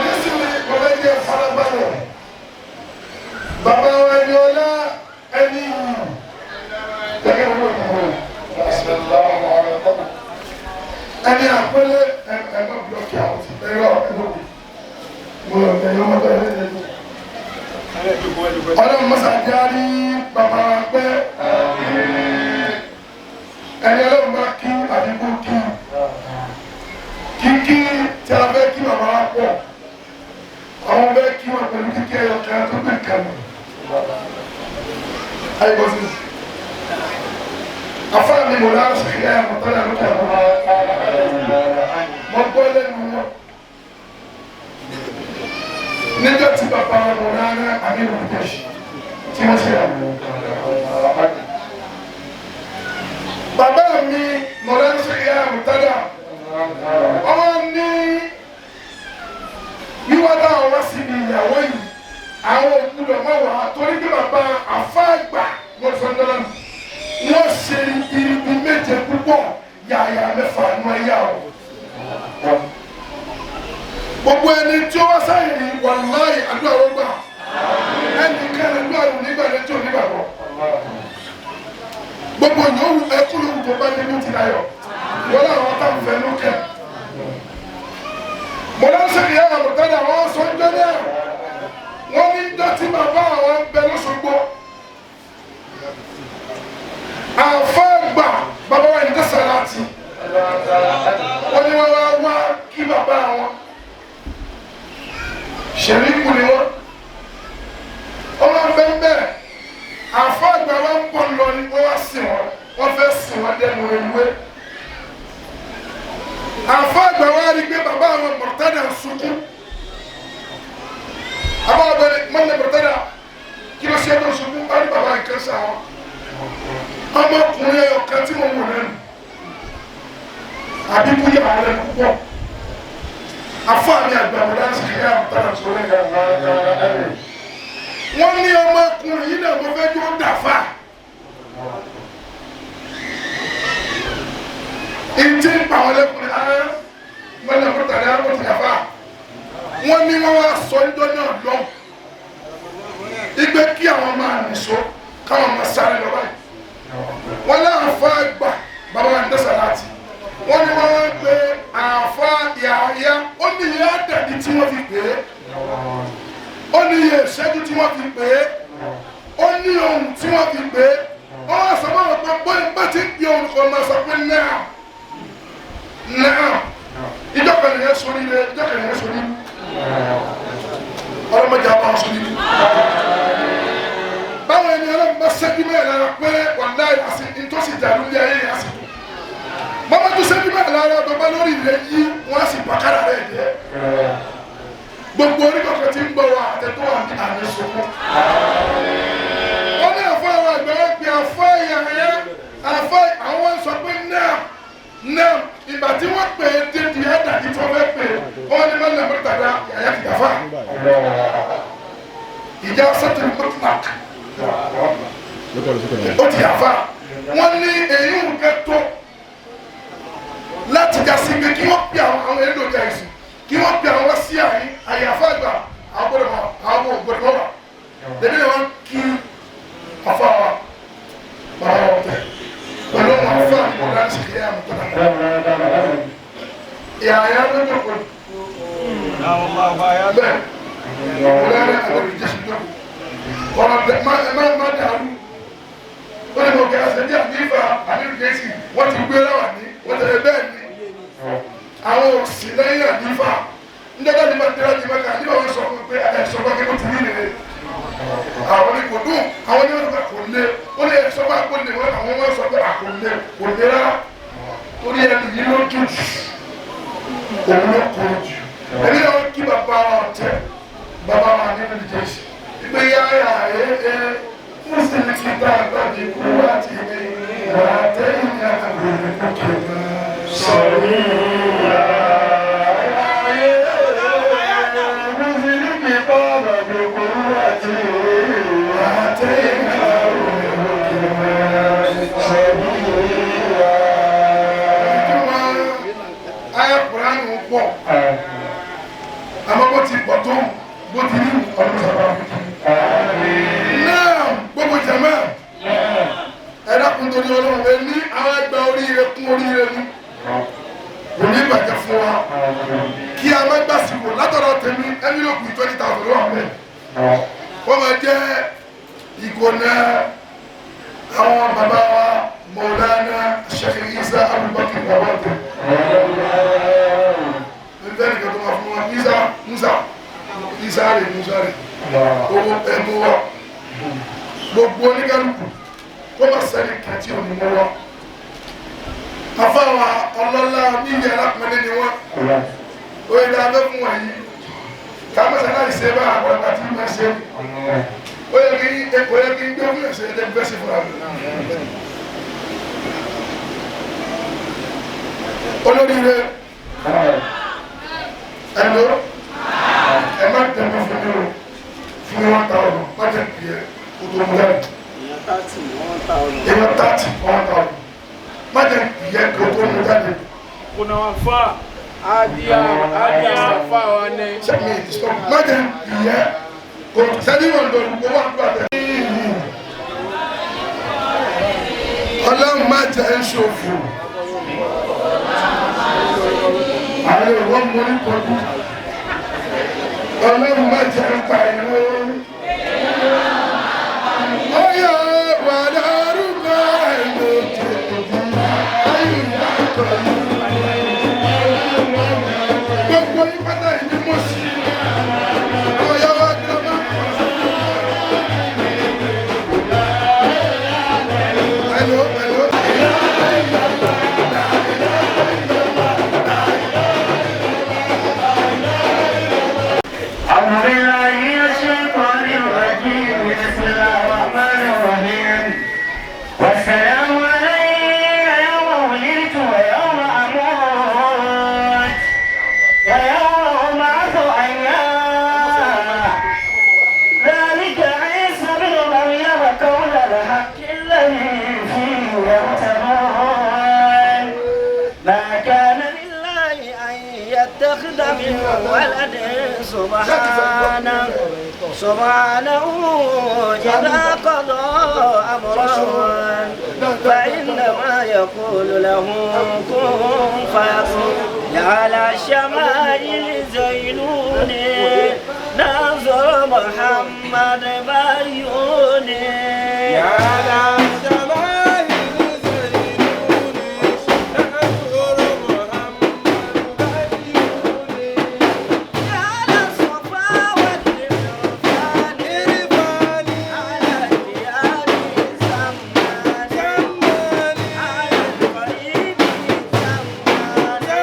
Nísìnyí, mo fẹ́ jẹ́ Ọlọ́run mọ́sá járí bàbá pẹ́. Ẹni ọlọ́run bá kí àdínkù kí. Kíkí tí a fẹ́ kí bàbá wa pọ̀. Àwọn fẹ́ kí wọn pẹ̀lú kíkí ẹyọ kan tó gbé kàmù. Ayé bọ́ sí. Afáà mi mò lára ṣe ẹ̀ àmọ̀tọ́lá lókè àbọ̀. Mo gbọ́ lẹ́nu wọn. Níjọ́ tí bàbá wọn mọ̀ rárá àmì ìrùkẹ́ṣì tí wọ́n ṣe àmọ̀. Bàbá mi mọ̀ lára ṣe ẹ̀ àmọ̀tọ́lá. Ọmọ ní wíwá táwọn wá síbi ìyàwó yìí, àwọn òkúdọ̀ mọ̀ wá torí pé bàbá àfáàgbà wọ́n sọ ńlọ́nà. Wọ́n ṣe iribi méje púpọ̀ yàyà mẹ́fà nù ẹ̀yà o. Gbogbo ẹni tí ó wá sáyìn ní wàláyé àdúrà ló gbà. Ẹnì kan àdúrà ló nígbà ní tí ò nígbà bọ̀. Gbogbo yòówù ẹkú yòówù tó bá nínú ti dayọ̀. Wọ́n làwọn tá ń fẹ́ lókè. Mọ̀lá sẹ́yìn yàrá mọ̀tálà wọ́n sọ ń jẹ́ náà. Wọ́n ní dọ́tí bàbá àwọn ń bẹ lọ́sọ̀gbọ́. Àfáàgbà bàbá wa ní tẹ̀sán láti. Wọ́n ní wọ́n wá wá kí bàbá wọn. Ṣèríkù ni wọ́n. Wọ́n wá bẹ́ẹ̀ bẹ́ẹ̀. Àfáàgbà wa ń pọ̀ lọ ni wọ́n wá sìn wọ́n. Wọ́n fẹ́ sìn wọ́n dẹnu ewé. Àfáàgbà wa rí pé bàbá àwọn Mọ̀tádà ń sunkún. Àbá ọ̀bẹ̀rẹ̀ mọ́lẹ̀ Mọ̀tádà kí ló ṣe é tó ń sunkún? Wọ́n ní bàbá nǹkan ṣe àwọn. Ọmọkùnrin ẹyọ kan tí mo wò lẹ́nu. Àbíkú yà wọ́n lẹ́nu púpọ̀. Àfáàmì àgbà Mọ̀tádà sì kí Mọ̀tádà sọ̀rọ̀. Wọ́n ní ọmọkùnrin yìí náà mo fẹ́ jó dàfà. Ìtì ń pa àwọn ẹlẹ́kùnrin ara mọ́lẹ̀ Mọ̀tádà ó ti dàfà. Wọ́n ní wọ́n wá sọ níjọ́ náà lọ́hùn. Igbe kí àwọn máa nìṣó káwọn máa sáré lọ báyìí. Wọ́n láǹfà gbà bàbá wa ní tẹ̀sán láti. Wọ́n ní wọ́n wá gbé àǹfà yàyà ó ní iye àdàdì tí wọ́n fi pè é. Ó ní iye ìṣẹ́jú tí wọ́n fi pè é. Ó ní ohun tí wọ́n fi pè é. Wọ́n wá sọ fún àwọn pé bóyá bá ti ń pè ohun kan máa sọ pé náà náà ìjọ kan nìyẹn sórí rẹ ìjọ kan nìyẹn sórí ọlọ́mọdé àwọn sórí rẹ. Báwo ni ọlọ́run bá ṣẹ́jú mẹ́rin lára pé wàláì àti ntọ́sí ìdàlú ní ayé yẹn àsìkò. Bàbá tó ṣẹ́jú mẹ́rin lára bàbá lórí rẹ̀ yí wọ́n á sì bàkàrà rẹ̀ jẹ́. Gbogbo orí kọ̀ọ̀kan ti ń gbọ́ wa àtẹ̀tọ́ wà ní àmì sọ̀kún. Wọ́n ní àfọ àwọn àgbẹ̀ wọn pe àfọ ìyàrá àfọ àwọn sọ pé náà náà ìgbà tí wọ́n pè é dédìí ẹ̀dàdí tí wọ́n fẹ́ pè é wọ́n ní mọ́lẹ̀ mọ́tàdá yàyà ti dàfà. Ìjà sẹ́tìrì mọ́tàk ó ti yàfa. Wọ́n ní èyí ń kẹ́ tó láti jásí pé kí wọ́n pè àwọn èlò ìjà ìsìn kí wọ́n pè àwọn wá sí àyè àyàfà àgbà àwọn gbọ́dọ̀ mọ̀ àwọn gbọ́dọ̀ mọ̀ wà. Lèmi ni wọ́n kí àfa wa bàbá wa tẹ̀ pẹ̀lú àwọn afọ àgbọ̀ láti ṣe kí àmọ̀tọ́dà. Yàyà ló dọ̀kọ̀ bẹ́ẹ̀ ọ̀rẹ́ àgbẹ̀ ìjẹsì dọ̀kọ̀ ọ̀rọ̀ má dàrú. Ó ní mo kẹ́ ẹsẹ̀ ní ànífà ànífà wọ́n ti gbé láwà ní wọ́n tẹ̀lé bẹ́ẹ̀ ni. Àwọn òsì lẹ́yìn ànífà ndẹ́gbẹ́ ní ma tẹ́lẹ̀ ní ma kà nígbà wọn sọ fún pé ẹ̀sọ́ bá kí wọ́n ti rí nìyẹn. Àwọn ní kò dùn àwọn ní wọn kò lé ó ní ẹ̀sọ́ bá kò lé wọn àwọn wọn sọ pé àkò lé kò lé rárá. Torí ẹni yìí ló dùn jù òun ló kúrò jù. Ẹni náà wọ́n kí bàbá wa tẹ bàbá wa nínú ìjẹsì. Ìgbé yáyà ẹ mùsùlùmí kìtà tàbí kú àti ìwà tẹ̀yìn àgbèrè kòkè sọ̀rọ̀ yìí. Àmọ́ bó ti pọ̀ tó bó ti rí ọdún sábà. Náà gbogbo jẹ̀mọ́ ẹ dákun torí Ọlọ́run ẹ ní àwọn ẹgbẹ́ oríire kún oríire ni. Kò ní ìbàjẹ́ fún wa. Kí a má gbàsìkò látọ̀dọ̀ tèmi ẹni ló kù 20,000 lọ́wọ́. Wọ́n máa jẹ́ ìkóná àwọn bàbá wa Mọ̀lánà Sheikh Isa Abubakar Babate. Nígbà tí kò máa fún wa Isa Musa Isa rè Musa rè owó ẹnu wa gbogbo oníkálukú kó má sẹ́ni kàtí òní mọ́ wa. Afáwa ọlọ́lá níyì alápẹ̀lẹ́ ni wọ́n. Oye ní abẹ́ fún wọn yìí. Kámẹ́sà náà ṣe bá àwọn àti ìmọ̀ ṣe. Ó yẹ kí n gbé fún ẹ̀ṣẹ̀ ẹ̀jẹ̀ fẹ́ ṣe fúnra mi. Olóríire ẹ̀lò ẹ̀ má tẹ̀lé fún mi o fún mi 1,000 má jẹ́ kí ẹ kó tó mú jáde. Èèyàn 30 1,000 má jẹ́ kí ẹ kó tó mú jáde. Kuna wafa adia afa wane. Sẹ́mi stop má jẹ́ kí ẹ kó sẹ́ni wọn dọ̀rù kó wà nígbà tẹ̀. Ọlọ́run má jẹ́ ń ṣòfò. Ààrẹ ìwọ́n mú ní kọjú. Ọlọ́run má jẹ́ ń pa ìrún. Ọyọ wà lárúgbó ẹ̀lò tètè ayé ìyàtọ̀ yìí. Gbogbo yín pátá yìí ni mo sì. Ọyọ wà gírámà. Hello, hello. أعوذ بالله من الشيطان الرجيم. بسم الله الرحمن الرحيم. والسلام علي يوم ولدت ويوم أموت ويوم أبعث حيا. ذلك عيسى بن مريم قول الحق الذي فيه يمترون. ما كان لله أن يتخذ من ولد سبحانه سبحانه إذا قضى أمرا فإنما يقول له كن فيكون. على الشمائل زينوني ناظر محمد بيوني. على الشمائل زينوني ناظر محمد بيوني. على الصفا والعرفان على الديار سماني على القريب سماني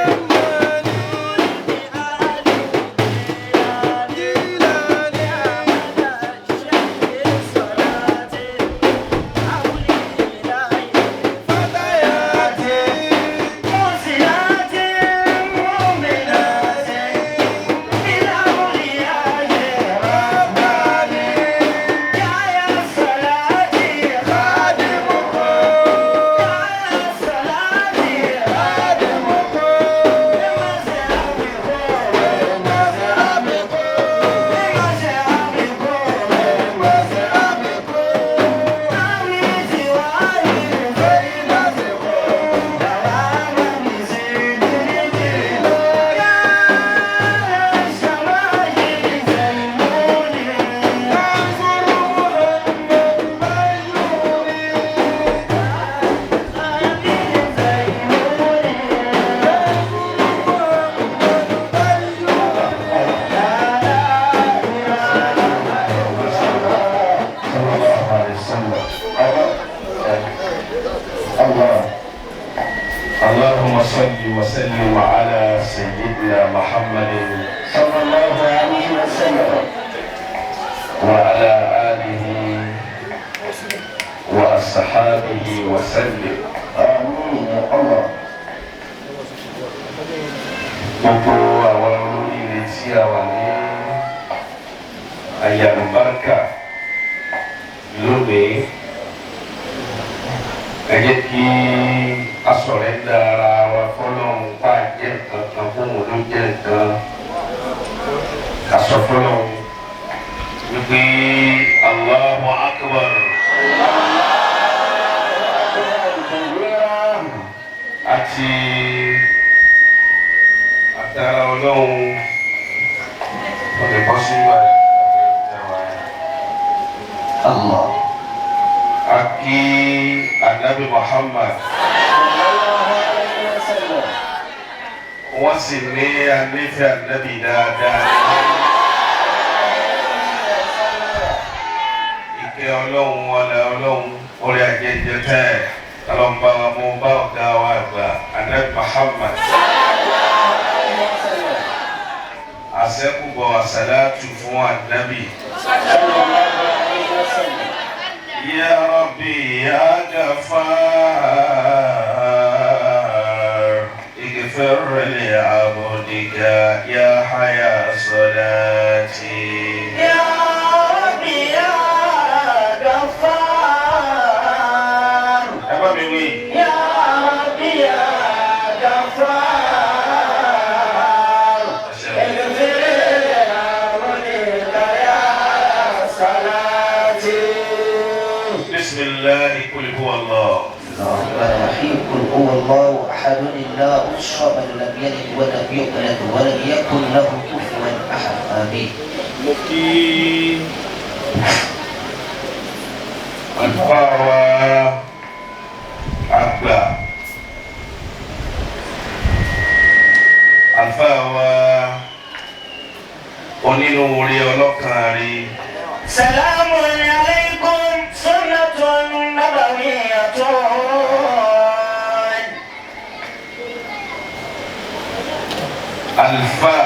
اللهم صل وسلم على سيدنا محمد صلى الله عليه وسلم وعلى آله وأصحابه وسلم. آمين يا الله. Gbogbo àwọn olóríire tí a wà ní àyàlùbáríkà lónìí, ẹ jẹ́ kí a sọ̀rẹ́ńdà ara wa fọlọ́run pa jẹ́ nǹkan kan fóun ló jẹ́ nǹkan. Ká sọ fọlọ́run wípé Allahu Akbar àti àtàrà ọlọ́run ọ̀lẹ́ bọ́ sí ìwà rẹ̀. Anabi Muhammad. Wọ́n sì ní anífẹ́ Anabi dáadáa. Ìkẹ́ Ọlọ́run ọlá Ọlọ́run orí ajẹ́jẹ́ tẹ́ ẹ̀ ọlọ́mọba wa mú bá ọ̀gá wa àgbà Anabi Muhammad. Àṣẹ́kùbọ̀ àṣàlátù fún Anabi. Ya Rabbi ya Ghaffar ighfir li abdika ya haya salati. Ya Rabbi ya Ghaffar. Ẹ bá mi wí. Ya Rabbi ya Ghaffar. Ighfir li abdika ya salati. Bismillahi qul huwa Allah. الرحمن الرحيم قل هو الله أحد الله الصمد لم يلد ولم يولد ولم يكن له كفوا أحد آمين. Mo kí Àlùfáà wa àgbà, àlùfáà wa onínúure ọlọ́kàn rí. سلام عليكم سنة نبوية. Àlùfáà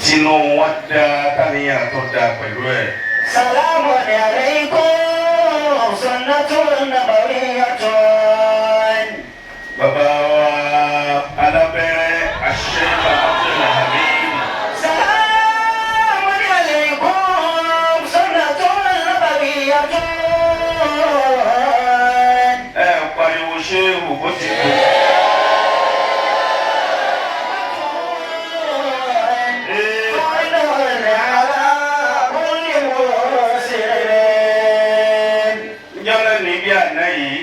tinú wọn dá táníyàn tó dá pẹ̀lú ẹ̀. سلام عليكم سنة نبوية. Bàbá wa alábẹ́rẹ́ Sheikh Abdulhamid. سلام عليكم سنة نبوية. Ẹ pariwo ṣéwù bó ti kú. على كل مسلم. Njẹ́ náà níbi àná yìí,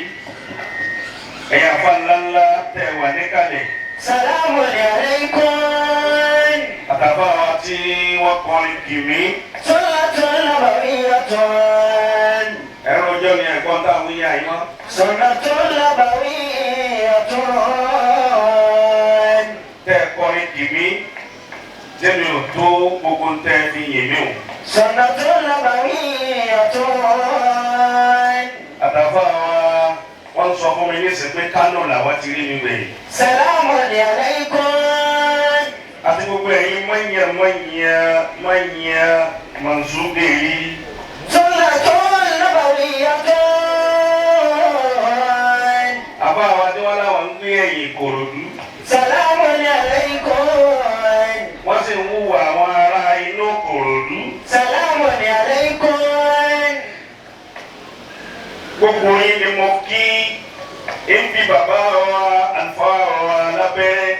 ẹ̀yà fa ńláńlá tẹ̀ wà níkàlẹ̀. سلام عليكم Àtàbà wa tí wọ́n kọrin kì mí. سنة نبوية. Ẹ̀rọ ọjọ́ ni ẹ̀kọ́ táwọn yà yín mọ́. سنة نبوية. Tẹ́ ẹ kọrin kì mí, tẹ́mi ò tó gbogbo ń tẹ́ fi yìn mí o. سنة نبوية. Àtàbà wa wọ́n sọ fún mi nísìnyí pé Kánò làwọn ti rí mi gbẹ̀yìn. سلام عليكم Àti gbogbo ẹ̀yin mọ̀nyẹ́ mọ̀nyẹ́ mọ̀nyẹ́ mọ̀nsúgèrì. سنة نبوية. Àbá wa tí wọ́n láwọn ń gbé ẹ̀yìn Ìkòròdú. سلام عليكم Wọ́n sì ń wúwo àwọn ará inú Ìkòròdú. سلام عليكم Gbogbo yín ni mo kí ń bí bàbá wa àlùfáà wa lábẹ́rẹ́.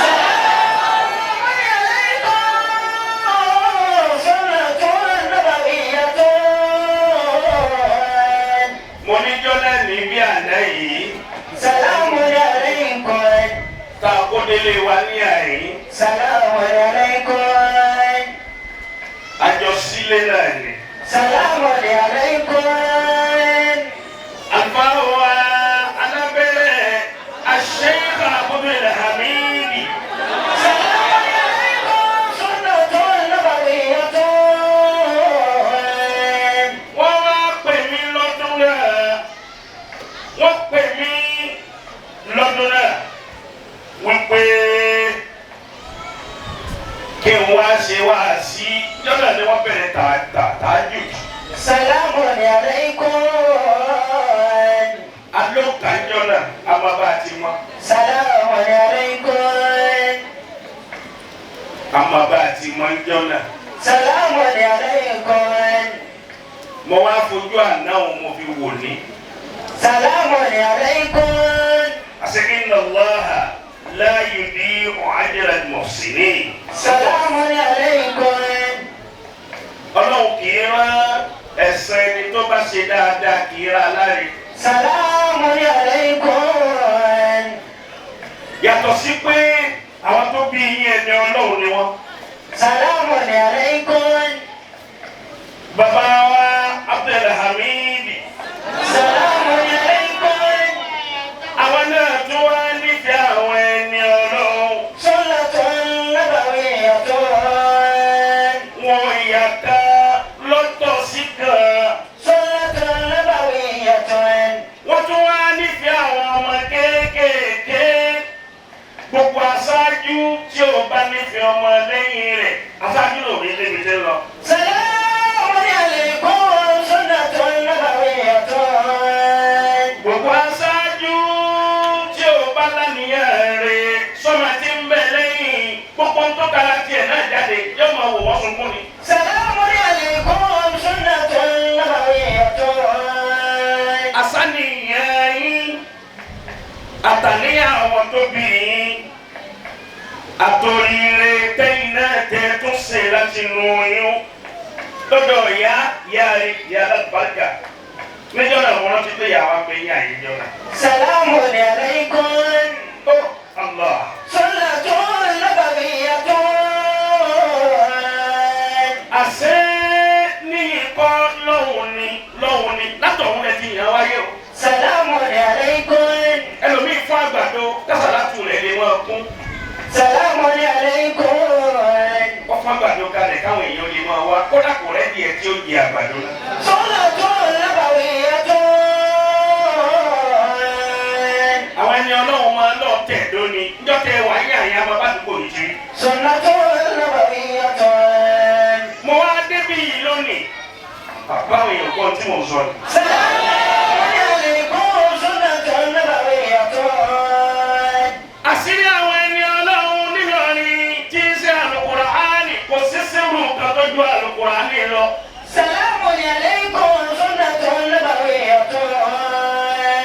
سلام عليكم سنة نبوية. Mo ní jọ́lá ní bí àná yìí سلام عليكم tá a kó délé wa ní àyín. سلام عليكم Àjọ sílé náà ni. سلام عليكم Àlùfáà wa alábẹ́rẹ́ Sheikh Abdulhamid. سلام عليكم سنة نبوية. Wọ́n wá pè mí lọ́dún náà. Wọ́n pè mí lọ́dún náà wípé kí n wá ṣe wá sí jọ́dọ̀ ni wọ́n bẹ̀rẹ̀ tààjù. سلام عليكم Alókàjọ́ náà a máa bá a ti mọ́. سلام عليكم A máa bá a ti mọ́ jọ́ náà. سلام عليكم Mo wá fojú àná òun mo fi wò ní. سلام عليكم Àṣekí Allaha la yudi'u ajra al-muhsinin. سلام عليكم Ọlọ́run kì í rán ẹ̀san ẹni tó bá ṣe dáadáa kì í rán aláre. سلام عليكم Yàtọ̀ sí pé àwọn tó bí yín ẹni Ọlọ́run ni wọ́n. سلام عليكم Bàbá wa Abdulhamid. sunkún ni. سلام عليكم سنة نبوية. Àsánìyàn yín àtàníyàn àwọn tó bí yín àtòrire tẹ́yìn náà tẹ́ tún ṣe láti nu oyún lọ́dọ̀ ìyá ìyá rẹ̀ ìyá alábàájà níjọ́ náà wọ́n rántí pé ìyá wa ń bẹ ní àyè níjọ́ náà. سلام عليكم Ó Allah. سنة نبوية. Àṣé níyì kọ́ lọ́hùn ni lọ́hùn ni látọ̀hún lẹ ti yàn wáyé o. سلام عليكم. Ẹlòmíì fún àgbàdo kásálàtù rẹ̀ lè wọ́n kún. سلام عليكم. Wọ́n fún àgbàdo kalẹ̀ káwọn èèyàn lè máa wá kódà kò rẹ́ díẹ̀ tí ó jẹ àgbàdo náà. سنة نبوية. Àwọn ẹni ọlọ́run máa lọ tẹ̀dó ni níjọ́ tẹ wà ní àyà bàbá àdúgbò yìí ti rí. سنة نبوية. Mo wá débí yìí lónìí. Bàbá àwọn èèyàn kan tí mo sọ ni. سلام عليكم سنة نبوية. Àṣírí àwọn ẹni ọlọ́run nílọrin tí ń ṣe Àlùkùránì kò sí sírù kan tó ju Àlùkùránì lọ. سلام عليكم سنة نبوية.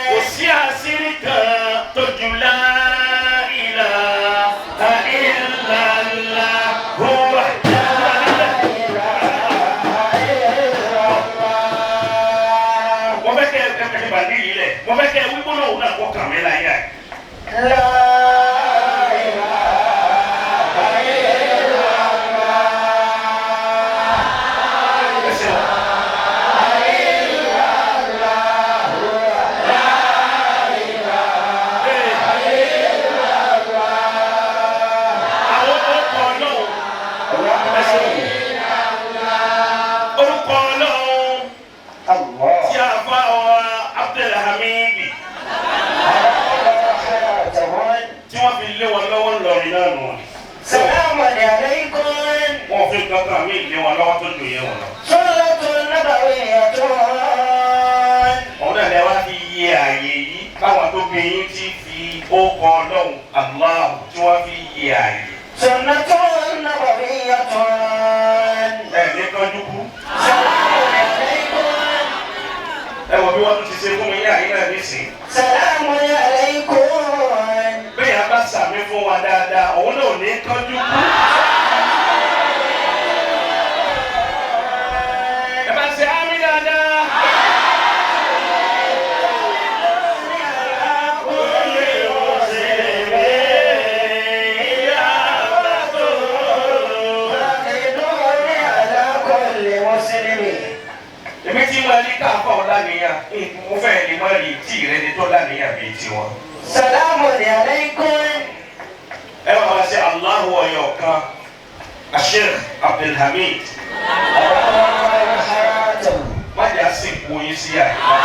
Kò sí àṣírí kan tó ju la ilaha illallah huwa. Mo fẹ́ kẹ́ ẹ ẹ bàdí yìí lẹ̀, mo fẹ́ kẹ́ ẹ wí gbólóhùn náà kó kàn mí láyà. لا إله إلا الله. Ẹ ṣeun. Àwọn orúkọ Ọlọ́run. Ẹ ṣeun. Orúkọ Ọlọ́run tí a bá wa Abdulhamid tí wọ́n fi lé wọn lọ́wọ́ ńlọrin náà nù. سلام عليكم. Wọ́n fi kankan mí lé wọn lọ́wọ́ tó dùn yẹn wọn lọ. سنة نبوية. Òun náà lẹ wá fi yẹ àyè yìí báwọn tó bí yín ti fi ókọ Ọlọ́run Allah tí wọ́n fi yẹ àyè. سنة نبوية. Ẹ ní kánjú kú. سلام عليكم. Ẹ wọ bí wọ́n tún ti ṣe fún mi ní àyè náà nísìnyí. سلام عليكم. Bẹ́ẹ̀ yẹn bá sàmì fún wa dáadáa, òun náà ò ní kánjú kú. Ẹ bá ṣe ámì dáadáa. على كل مسلم. Èmi tí mo ní káfọ́ ọ̀lànìyàn, mo fẹ́ lè má rí tí ìrẹ́ni tó lánìyàn bíi tiwọn. سلام عليكم. Ẹ wà wá sí Allahu ọ̀yọ̀ kan, Sheikh Abdulhamid, má jẹ́ àsìkò yín sí àyíká.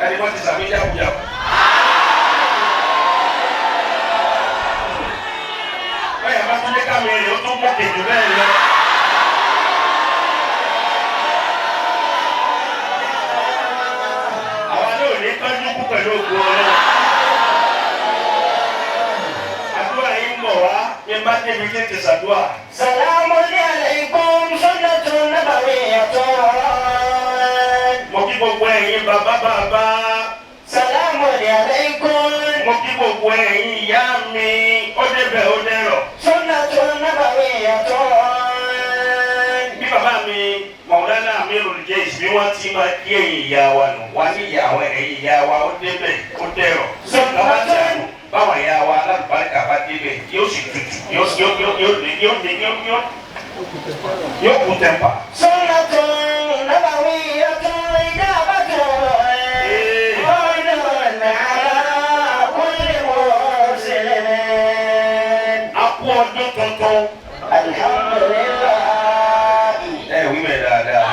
Ẹni wọ́n ti sàmì jákujàku. Báyà bá tún lé kámi rè ó tún mú kejì bẹ́ẹ̀ lọ. Àwa náà ò ní tọ́jú kú pẹ̀lú ògùn ọlọ́run. Àdúrà yín mọ̀ wá bí n bá débi tí ń ti ṣàdúrà. سلام عليكم سنة نبوية. Mo kí gbogbo ẹ̀yin bàbá bàbá. سلام عليكم. Mo kí gbogbo ẹ̀yin ìyá mi. Ó débẹ̀ ó dẹ̀rọ̀. سنة نبوية. Bí bàbá mi Mọ̀lánà Amirul Jaysh bí wọ́n ti máa kí ẹ̀yin ìyá wa nù. Wá ní ìyá àwọn ẹ̀yin ìyá wa ó débẹ̀ ó dẹ̀rọ̀. Bàbá tí a nù báwọn ìyá wa alálùbáríkà bá débẹ̀ yóò sì tutù yóò yóò yóò yóò yóò yóò yóò yóò kú tẹ́pà. سنة نبوية إجابة قول على كل مسلم. A kú ọdún tuntun. الحمد لله. Ẹ wí bẹ́ẹ̀ dáadáa.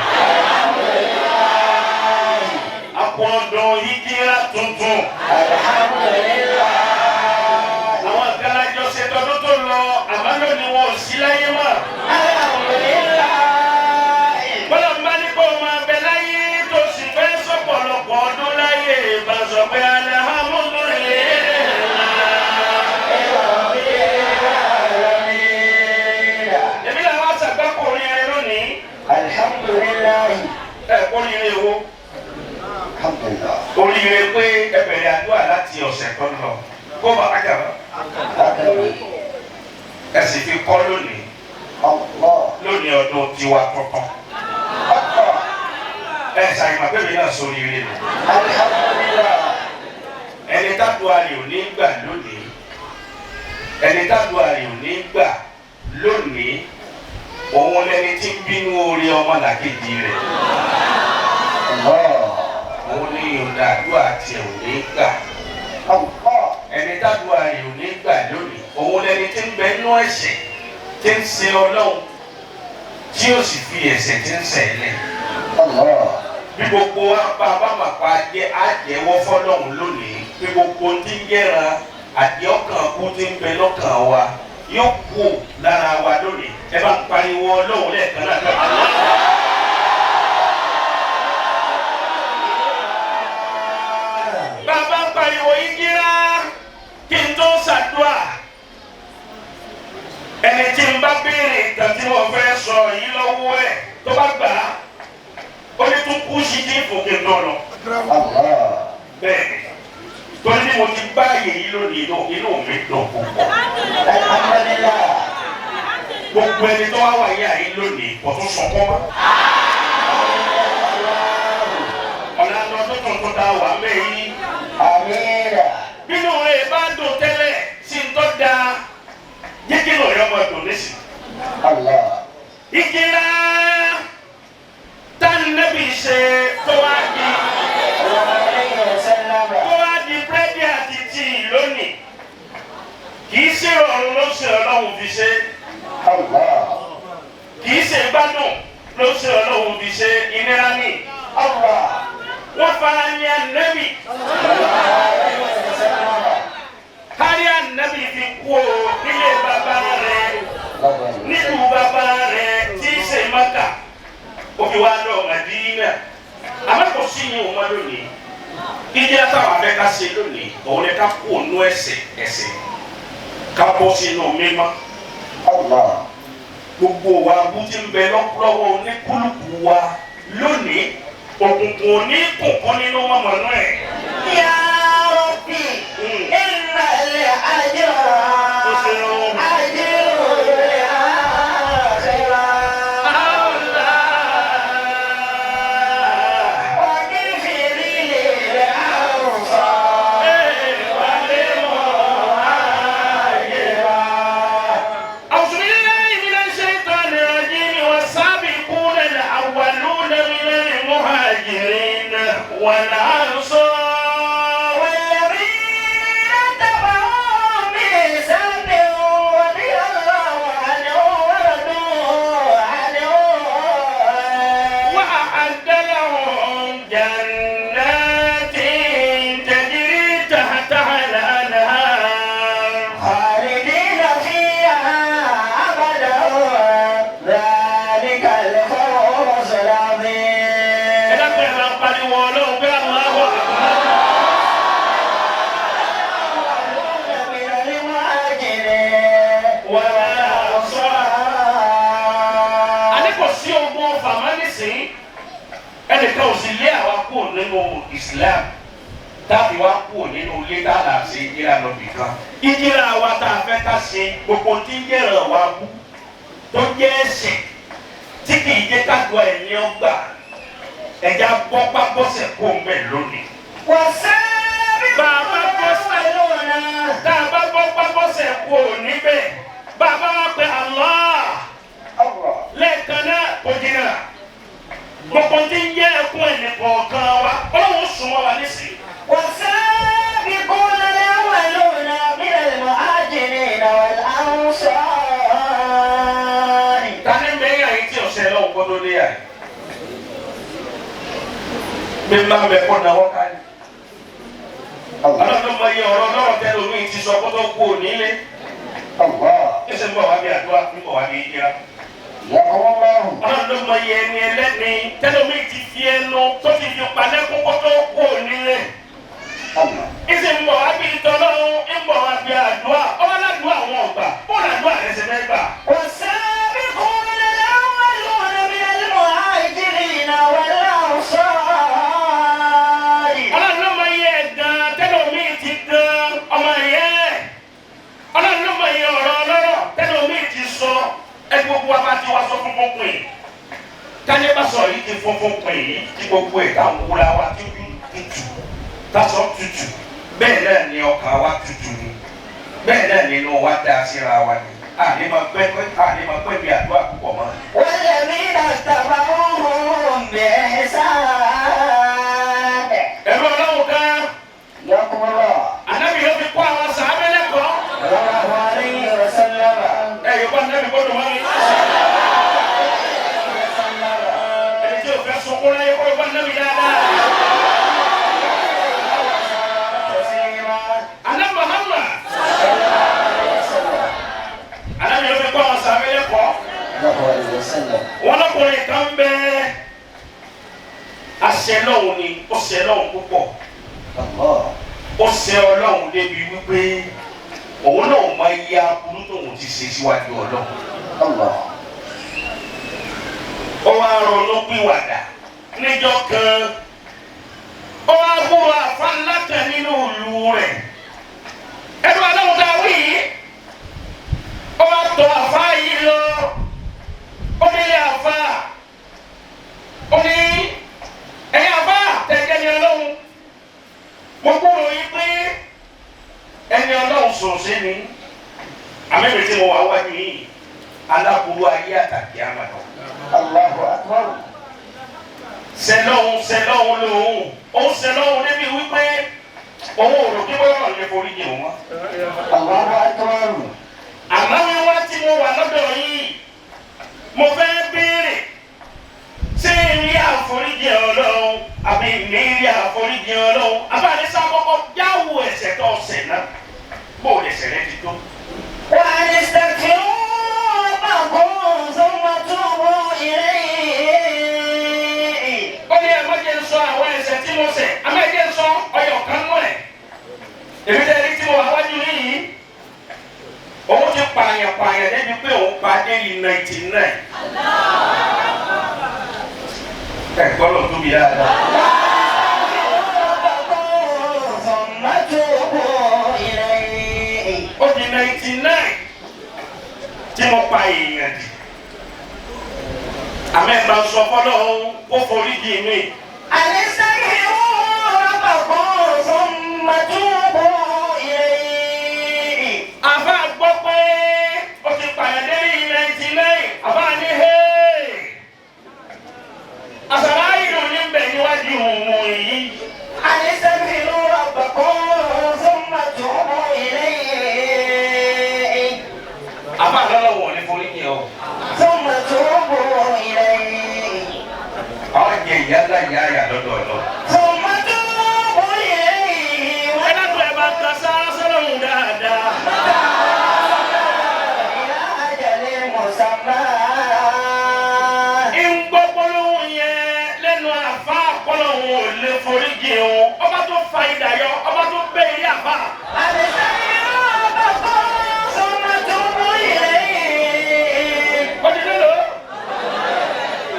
A kú ọdún hijira tuntun. الحمد لله. Àwọn àgbàlájọ ṣe tọdún tó lọ, àmọ́ lónìí wọn ò sí láyé mọ́. الحمد لله. Bọ́lá ń bá ní kó máa bẹ láyé tó sì fẹ́ sọ̀pọ̀lọpọ̀ ọdún láyé bá sọ pé alihamudulilayi. ire pé ẹ bẹ̀rẹ̀ àdúrà láti ọ̀sẹ̀ tó ń lọ kó bá ágàmà ẹ sì fi kọ́ lónìí lónìí ọdún tiwa tuntun ẹ ṣàyẹ̀mọ̀ pé mi náà sórí ire nù. Ẹni tádùá rẹ̀ ò ní gbà lónìí, ẹni tádùá rẹ̀ ò ní gbà lónìí, òun lẹni tí ń bínú orí ọmọlàkejì rẹ̀. Òun ní ìyọ̀ǹda àdúrà tiẹ̀ ò ní gbà. Ẹni tádùá rẹ̀ ò ní gbà lónìí, òun lẹni tí ń bẹ nú ẹ̀ṣẹ̀ tí ń ṣe Ọlọ́run tí ó sì fi ẹ̀ṣẹ̀ tí ń ṣẹ̀ lẹ̀. Bí gbogbo wa bá bá mà pa jẹ́ àjẹwọ́ fọlọ́run lónìí bí gbogbo tí ń yẹra àti ọkàn kú tí ń bẹ lọ́kàn wa yóò kú lára wa lónìí. Ẹ bá ń pariwo Ọlọ́run lẹ́ẹ̀kan náà pé Allah. Bàbá ń pariwo ìjírá kí n tó ṣàdúrà. Ẹni tí ń bá béèrè ìtàn tí wọ́n fẹ́ sọ yìí lọ́wọ́ ẹ̀ tó bá gbà á, ó ní tún kú sí tí ìfòkè náà lọ. Bẹ́ẹ̀ torí ni mo ti bá àyè yìí lónìí inú mi dùn púpọ̀. Gbogbo ẹni tó wá wà yí àyè lónìí kò tún sọkún mọ́. Ọ̀la lọ́dún tuntun tá a wà mẹ́yìn. Bínú rẹ̀ bá dùn tẹ́lẹ̀ sí ń tọ́ da jẹ́ kí lóore ọmọ dùn nísì. Ìjìlá tá nẹ́bí ṣe tó wá di búrẹ́dì àti tíì lónìí kì í ṣe ọ̀run ló ṣe Ọlọ́run fi ṣe, kì í ṣe gbádùn ló ṣe Ọlọ́run fi ṣe, ìnira ní. Wọ́n fara ní ànẹ́bì kárí ànẹ́bì fi kú o nílé bàbá rẹ̀ nílùú bàbá rẹ̀ tí í ṣe Mákà ó fi wá lọ Mádínà. Àmọ́ kò sí yín òun mọ́ lónìí. Ìjẹ́ táwọn afẹ́ ká ṣe lónìí òun ni ká kú ònú ẹ̀ṣẹ̀ ẹ̀ṣẹ̀ ká bọ́ sínú mímọ́. Gbogbo wa bú ti ń bẹ lọ́wọ́ oníkúlùkù wa lónìí òkùnkùn òní kùnkùn nínú mọ́mọ́nú ẹ̀. Ya Rabbi, innal ajra ajrul akhirah. أعوذ بالله من الشيطان الرجيم والسابقون الأولون من المهاجرين والأنصار والذين اتبعوهم بإحسان رضي الله عنهم ورضوا عنه وأعد لهم جنات تجري تحتها الأنهار خالدين فيها أبدا ذلك الفوز العظيم. Ẹ dákun ẹ máa pariwo Ọlọ́run pé Allahu Akbar. من المهاجرين والأنصار. Àní kò sí ogun ọfà má nísìnyí, ẹnìkan ò sì lé àwa kúrò nínú Islam táàbí wa kúrò nínú ilé tá a là ṣe ìjìlá lọ bìkan. Ìjìlá wa tá a fẹ́ ká ṣe gbogbo tí ń jẹ́ràn wa kú tó jẹ́ ẹ̀ṣẹ̀ tí kì í jẹ́ káàdùn ẹ̀yìn ọgbà ẹ̀já bọ́pá bọ́sẹ̀ kó ń bẹ̀ lónìí. والسابقون الأولون Tá a bá bọ́pá bọ́sẹ̀ kó o níbẹ̀ bàbá wa pe Allah lẹ́ẹ̀kan náà kò jìnnà gbogbo tí ń jẹ́ ẹkún ẹnì kọ̀ọ̀kan wa Ọlọ́run sùn wọ́n wa nísìnyí. والسابقون الأولون من المهاجرين والأنصار Tani bẹ́ẹ̀ yà yìí tí ọ̀sẹ̀ lọ́wọ́ gbọ́dọ̀ dé yà yìí. Bí n bá ń bẹ kọ́ náwó ká ní. Ọlọ́run mọ iye ọ̀rọ̀ lọ́rọ̀ tẹ́lẹ̀ omi ti sọ kó tó kú ònílé. Ẹsẹ̀ ń bọ̀ wá bí àdúrà ń bọ̀ wá bí ìjìrá. Ọlọ́run mọ iye ẹni ẹlẹ́ni tẹ́lẹ̀ omi ti fi ẹnu tó ti fi palẹ́kún kó tó kú ònílé. Ẹsẹ̀ ń bọ̀ wá bí ìtọ́lọ́run ń bọ̀ wá bí àdúrà. Ọlọ́dúnrún àwọn ọ̀gbà bóòlù àdúrà rẹ̀ ṣe fẹ́ gbà. والسابقون الأولون من المهاجرين والأنصار Ọlọ́run ló mọ iye Ẹ gbogbo wa bá ti wá sọ funfun pin. Káyé bá sọ yìí ti funfun pin yìí tí gbogbo ẹ̀ ká wúra wa tí tutù. Tásọ̀ tutù. Bẹ́ẹ̀ náà ni ọkàn wa tutù ni. Bẹ́ẹ̀ náà ni inú wa dá síra wa ni. Àní máa pẹ́ àní máa pẹ́ bí àdúrà púpọ̀ mọ́. والذين اتبعوهم بإحسان Ẹ̀rọ ọlọ́run kan, يقول الله ànábì ló fi kọ́ àwọn sàábẹ́ lẹ́kọ̀ọ́. صلى الله عليه وسلم Ẹ yóò bá ànábì gbọ́dọ̀ wá mi. Ẹni tí o fẹ́ sunkún láyé kọ́ bá ànábì dáadáa. تسليما Ànábì Muhammad. Ànábì ló fi kọ́ àwọn sàábẹ́ lẹ́kọ̀ọ́. صلى الله عليه وسلم Wọ́n lọ́kùnrin kan bẹ́ẹ̀. Àṣẹ lọ́hùn ni, ó ṣẹ lọ́hùn púpọ̀. الله Ó ṣẹ Ọlọ́hun débi wípé òun náà mọ iye aburú tóun ti ṣe síwájú Ọlọ́hun. الله Ó wá ronú pìwàdà níjọ́ kan. Ó wá gbúrò àfa ńlá kan nínú ìlú rẹ̀. Ẹnu aláwọ̀ dá wí yìí. Ó wá tọ̀ àfa yìí lọ. Ó nílé àfa. Ó ní ẹ̀yin àfa tẹ̀jẹ̀ ni Ọlọ́run. Mo gbúrò yín pé ẹni Ọlọ́run sòsé ni. Àmẹ́rẹ̀ tí mo wà wájú yìí, aláburú ayé àtàkì àmàlà الله أكبر sẹlọ́hún sẹlọ́hún lòun òun sẹlọ́hún débi wípé òun ò rò pé bóyá ọ̀rọ̀ lè forí jìn wọ́n. الله أكبر Àmọ́ wíwá tí mo wà lọ́dọ̀ yìí mo fẹ́ béèrè ṣé n rí àforíjì Ọlọ́run àbí mi rí àforíjì Ọlọ́run àbáyé sá kọ́kọ́ jáwó ẹ̀ṣẹ̀ tó ṣẹ̀ náà bó o lè ṣẹlẹ̀ ti tó. وأن استغفروا ربكم ثم توبوا إليه Ó ní ẹ má jẹ́ n sọ àwọn ẹ̀ṣẹ̀ tí mo ṣẹ̀ àmọ́ ẹ jẹ́ n sọ ọyọ̀ kan nú ẹ̀. Èmi tẹ́ ẹni tí mo wà wájú yìí òun ti pààyàn pààyàn débi pé òun pa déli 99. Ẹ gbọ́dọ̀ tóbi dáadáa. ربكم ثم توبوا إليه Ó di 99 tí mo pa èèyàn dì. Àmọ́ ẹ máa sọ fọlọ́run kó forí jì mí. أن استغفروا ربكم ثم توبوا إليه Àbá gbọ́ pé ó ti pààyàn déli 99. Àbá ní hey. Àsàrà ìlú ní bẹ̀ níwájú òun yìí. أن استغفروا ربكم ثم توبوا إليه Àbá lọ́lọ́wọ́ ní forí jì ọ́. ثم توبوا إليه Àwọn jẹ ìyá ńlá ìyá àyà lọ́dọ̀ ọ̀dọ̀. ثم توبوا إليه Ẹ dákun ẹ bá ka sára sọ́lọ́hún dáadáa. إلى أجل مسمى Ń gbọ́ gbólóhùn yẹn lẹ́nu àfa kọ́lọ́hún ò lè forí jì òun. Ọba tó fa idà yọ, ọba tó bẹ́ ilé àfa. أن استغفروا ربكم ثم توبوا إليه Ó di mélòó?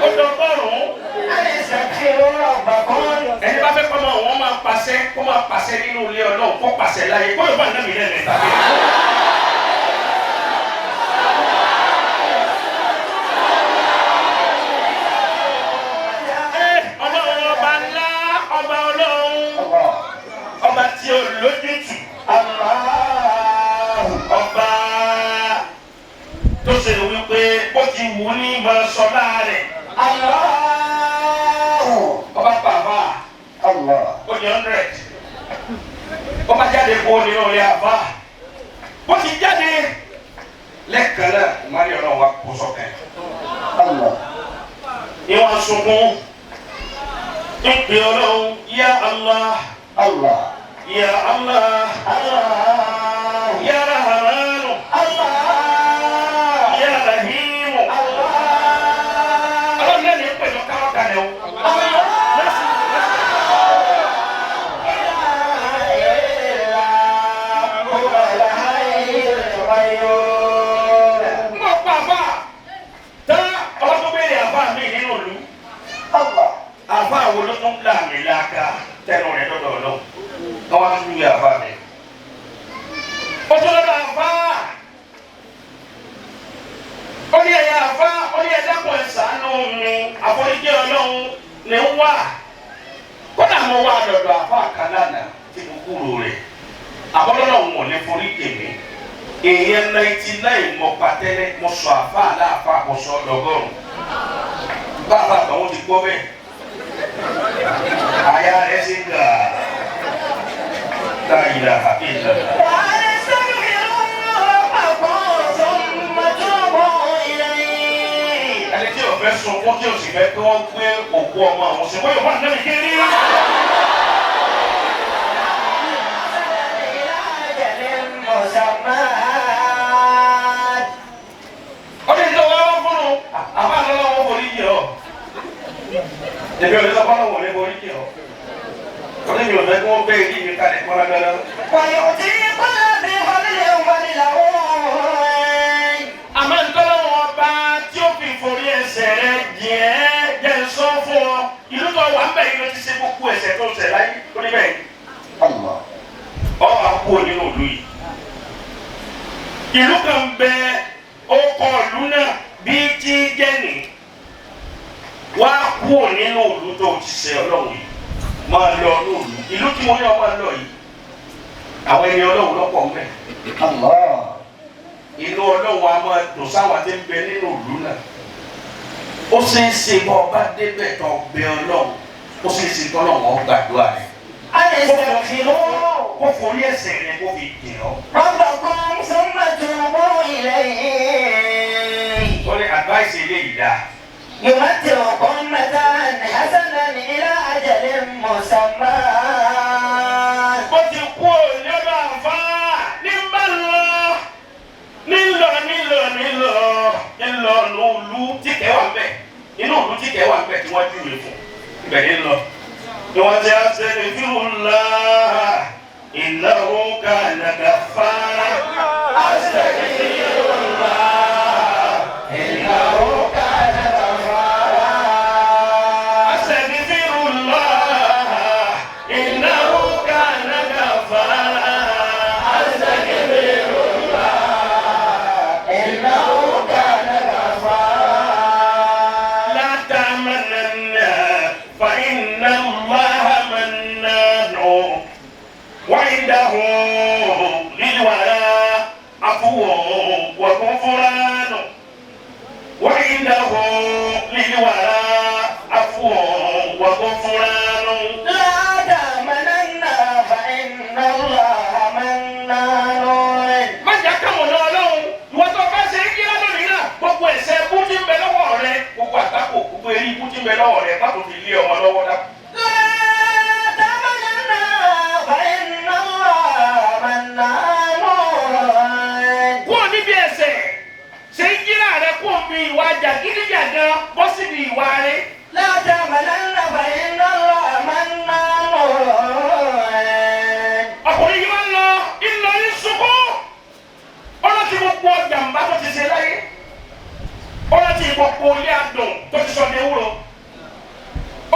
Ó di ọgọ́rùn-ún. أن استغفروا ربكم Ẹni bá fẹ́ kọ́ máa wọ́n máa pàṣẹ kó máa pàṣẹ nínú ilé Ọlọ́run kó pàṣẹ láyé kó yóò bá nàbì lẹ́nu ìta. Ọlọ́run ọba ńlá ọba Ọlọ́run الله ọba tí ó lójútù الله ọba tó ṣe wípé ó ti wù ú ní ìmọ̀ sọlá rẹ̀ الله ọba bàbá الله ó di 100 ọba jáde kó nínú ilé àbá bó ti jáde lẹ́ẹ̀kan náà ìmọ̀lẹ́ ọlọ́run wa kó sọ́kẹ́ الله ìwọ̀n sunkún ń pè ọlọ́run ya Allah الله ya Allah الله ya Rahman الله ya Rahim الله ọlọ́run náà ní pẹ̀lú káwọ́ kalẹ̀ o. Mo pa àbá tán ọba tó béèrè àbá mi nínú ìlú. Àbá wo ló tún là mí lága tẹnu rẹ̀ lọ́dọ̀ ọlọ́run. Wọ́n wá tún lé àbá mi. mi àforíjì Ọlọ́run ní wà. Kódà mo wá dọ̀dọ̀ àfọ àkàlànà tí mo kúrò rẹ̀. Àbọ̀lọ́lọ́run ò lè forí tèmi. Èèyàn 99 mọ patẹ́lẹ́ mo sọ àfa àláàfà mo sọ ọdọgọ́rùn. Báwa àtàwọn ti gbọ́ bẹ́ẹ̀. Àyà rẹ̀ ṣe gà. La ilaha illallah. Ẹni tí o fẹ́ sunkún tí o sì fẹ́ kí wọ́n gbé òkú ọmọ àwọn ṣe wọ́n yóò wá nínú ìkíni. Ọdún ìjọba wa wọ́n fún un, àbá àlọ́ wọn forí jì ọ́. Èmi ò ní sọ fọ́nà wọn ní forí jì ọ́. Ọdún mi ò fẹ́ kí wọ́n gbé ìdí mi kalẹ̀ kọ́lá gbẹ́lẹ́. Àmọ́ ntọ́lọ́ wọn bá tí ó fi forí ẹsẹ̀ rẹ jẹ́ jẹ́ ń sọ fún ọ. Ìlú tó wà ń bẹ̀ yìí ló ti ṣe gbogbo ẹsẹ̀ tó ṣẹ̀ láyé ó ní bẹ́ẹ̀. Ọ wà kú nínú ìlú yìí. Ìlú kan bẹ ọkọ̀ ìlú náà bí tí jẹ́ nì. Wá kú nínú ìlú tó ti ṣe Ọlọ́run yìí. Máa lọ ní ìlú. Ìlú tí mo ní ọ máa lọ yìí. Àwọn ẹni Ọlọ́run lọ́pọ̀ ń bẹ. Inú Ọlọ́run a máa dùn sáwà tí ń bẹ nínú ìlú náà. Ó ṣeé ṣe bọ́ ọba débẹ̀ tó bẹ Ọlọ́run. Ó ṣeé ṣe kọ́lọ́run ó gbàdúrà rẹ̀. Kó forí ẹ̀ṣẹ̀ rẹ̀ kó fi jìn ọ́. Ó ní advice eléyìí dáa. يمتعكم متاعا حسنا إلى أجل مسمى. Ó ti kú òní ọ̀dọ̀ àǹfààní ní bá lọ nílọ nílọ nílọ nílọ lóòlù tí kẹ́ wà mbẹ́ inú òlù tí kẹ́ wà mbẹ́ tí wọ́n júwe fún ibẹ̀ ní lọ. Ni wọ́n ti astaghfirullah innahu kana ghaffara. Astaghfirullah innahu kana ghaffara. Astaghfirullah innahu kana ghaffara. Astaghfirullah إنه كان غفارا. لا تمنن فإن الله منان وعنده للورى عفو وغفران وعنده للورى عفو وغفران. لا تمنن فإن الله منان. Má jẹ́ káwọn náà lọ́hùn ìwọ tó fẹ́ ṣe é kíra lónìí náà gbogbo ẹ̀ṣẹ̀ ikú tí ń bẹ lọ́wọ́ rẹ gbogbo àtakò gbogbo eré ikú tí ń bẹ lọ́wọ́ rẹ má tó fi lé ọmọ lọ́wọ́ dá. لا تمنن فإن الله منان. Kúrò níbi ẹ̀ṣẹ̀ ṣe ń kíra rẹ kúrò níbi ìwà jàgídíjàgan bọ́ síbi ìwà rẹ. لا تمنن فإن الله منان. Ọkùnrin yìí máa ń lọ ìlọ ní sunkún ọlọ́tí gbogbo jàǹbá tó ti ṣe láyé ọlọ́tí gbogbo ilé adùn tó ti sọ ní ewúro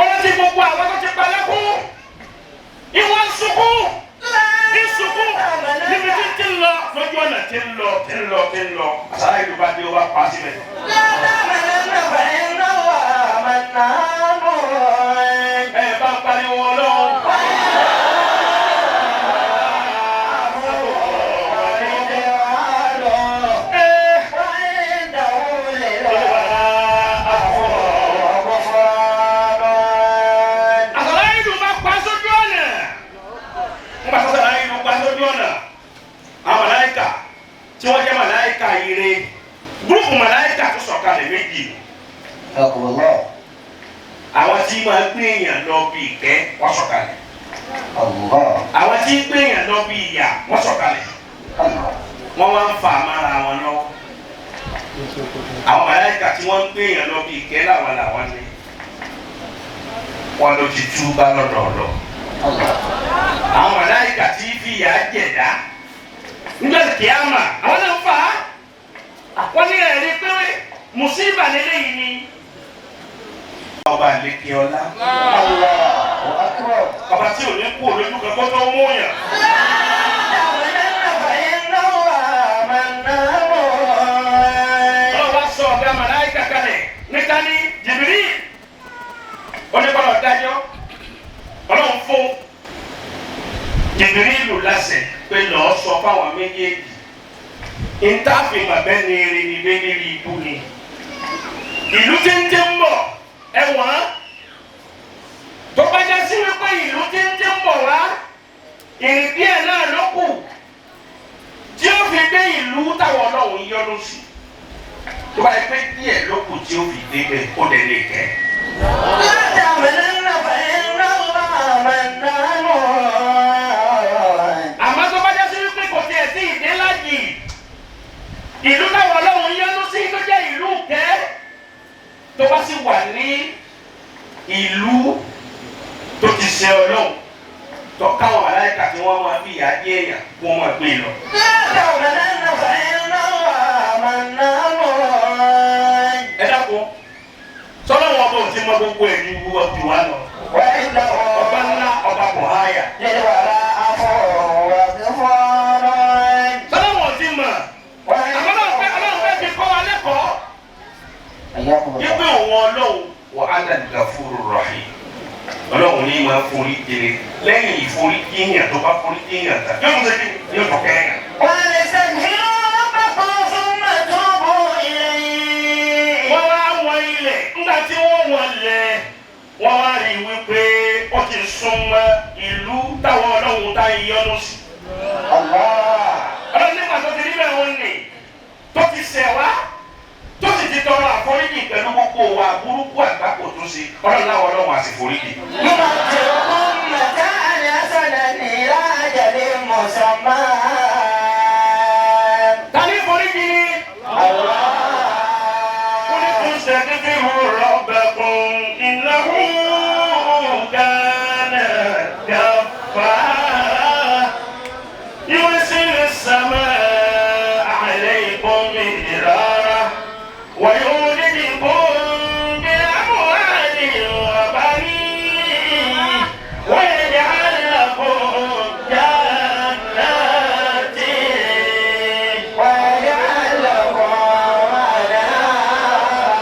ọlọ́tí gbogbo àwọn tó ti palẹ́kún ìwọ̀n sunkún ní sunkún níbi tí ti ń lọ lójú ọ̀nà tí ń lọ tí ń lọ tí ń lọ àṣàlàyé ìlú bá dé ó bá pa á síbẹ̀. لا تمنن فإن الله منان. Ẹ bá ń pariwo Ọlọ́run. Ẹ وعنده olùwàrà àfọ̀. غفران. Àsàlàyé ìlú bá pa sójú ọ̀nà. Ń bá sàlàyé ìlú pa sójú ọ̀nà. Àwọn màláíkà tí wọ́n jẹ́ màláíkà ire. Gúrúùpù màláíkà tó sọ̀kalẹ̀ méjì. الله Àwọn tí máa gbé èèyàn lọ bí ìkẹ́ wọ́n sọ̀kalẹ̀. الله Àwọn tí gbé èèyàn lọ bí ìyà wọ́n sọ̀kalẹ̀. الله Wọ́n wá ń fa àmàrà wọn lọ. Àwọn màláíkà tí wọ́n ń gbé èèyàn lọ bí ìkẹ́ làwọn làwọn ní. Wọ́n ló ti tú bá lọ́dọ̀ ọ̀lọ́. Àwọn màláíkà tí fìyà jẹ̀dá nígbà kìámà àwọn náà ń fà á wọ́n ní ẹ̀rí pé mùsíbà lélẹ́yìí ni. Ọba àlekè ọlá الله أكبر. ọba tí ò ní kú olójú kan kó tó mú yàn. لا تمنن فإن الله منان. Ọlọ́wọ́ sọ ọ̀gá màláíkà kalẹ̀ níta ní lọ́ọ́ sọ fáwọn méjèèjì ìtàfin bàbẹ́ ni eré ni lé nírí ibú ni ìlú tí ń tí ń bọ̀ ẹ̀wọ̀n tó bá já sí wípé ìlú tí ń tí ń bọ̀ wá ìrìn díẹ̀ náà ló kù tí ó fi dé ìlú táwọn ọlọ́run yọ́nú sí tó bá yẹ pé díẹ̀ ló kù tí ó fi dé bẹ́ẹ̀ ó dẹ̀ lè kẹ́. لا تعملن فإن الله منان. Àmọ́ tó bá já sí wípé kò tiẹ̀ sí ìdè láyì ìlú táwọn ọlọ́run yọ́nú sí tó jẹ́ ìlú kẹ́ tó bá sì wà ní ìlú tó ti ṣe ọlọ́run tó káwọn aláìka tí wọ́n máa fi ìyà jẹ èèyàn kó wọ́n máa gbé lọ. لا تعملن فإن الله منان. Ẹ dákun sọlọ́wọ́n ọba ò ti mọ gbogbo ẹ̀ ju ọjọ́ wa lọ. وإنه Ọba ńlá ọba kò háyà. للورى عفو وغفار. Sọlọ́wọ́n ò ti mọ̀ àmọ́ ọlọ́run fẹ́ fi kọ́ wa lẹ́kọ̀ọ́. حياكم الله. Yípe òun ọlọ́run Wa ana al-Ghafuru Rahim. Ọlọ́run ní máa forí jìnnì lẹ́yìn ìforí jìnyàn tó bá forí jìnyàn tán yóò tún ṣe kí yóò tún kẹ́yìn. واستغفروا ربكم ثم توبوا إليه. Wọ́n wá wọ ilẹ̀ nígbà tí wọ́n wọlé wọ́n wá rí i wípé ó ti súnmọ́ ìlú táwọn ọlọ́run tá yọ́nú sí. الله. Ọlọ́run nígbà tó ti rí bẹ́ẹ̀ wọ́n nì tó ti ṣẹ̀ wá tó sì ti tọrọ àforíjì pẹ̀lú gbogbo wa burúkú àgbákò tó ṣe ọlọ́run láwọn ọlọ́run àti foríjì. يمتعكم متاعا حسنا إلى أجل مسمى. Ta ní foríjì ni? الله. قل استغفروا ربكم إنه كان غفارا يرسل السماء عليكم مدرارا ويمددكم بأموال وبنين ويجعل لكم جنات ويجعل لكم أنهارا.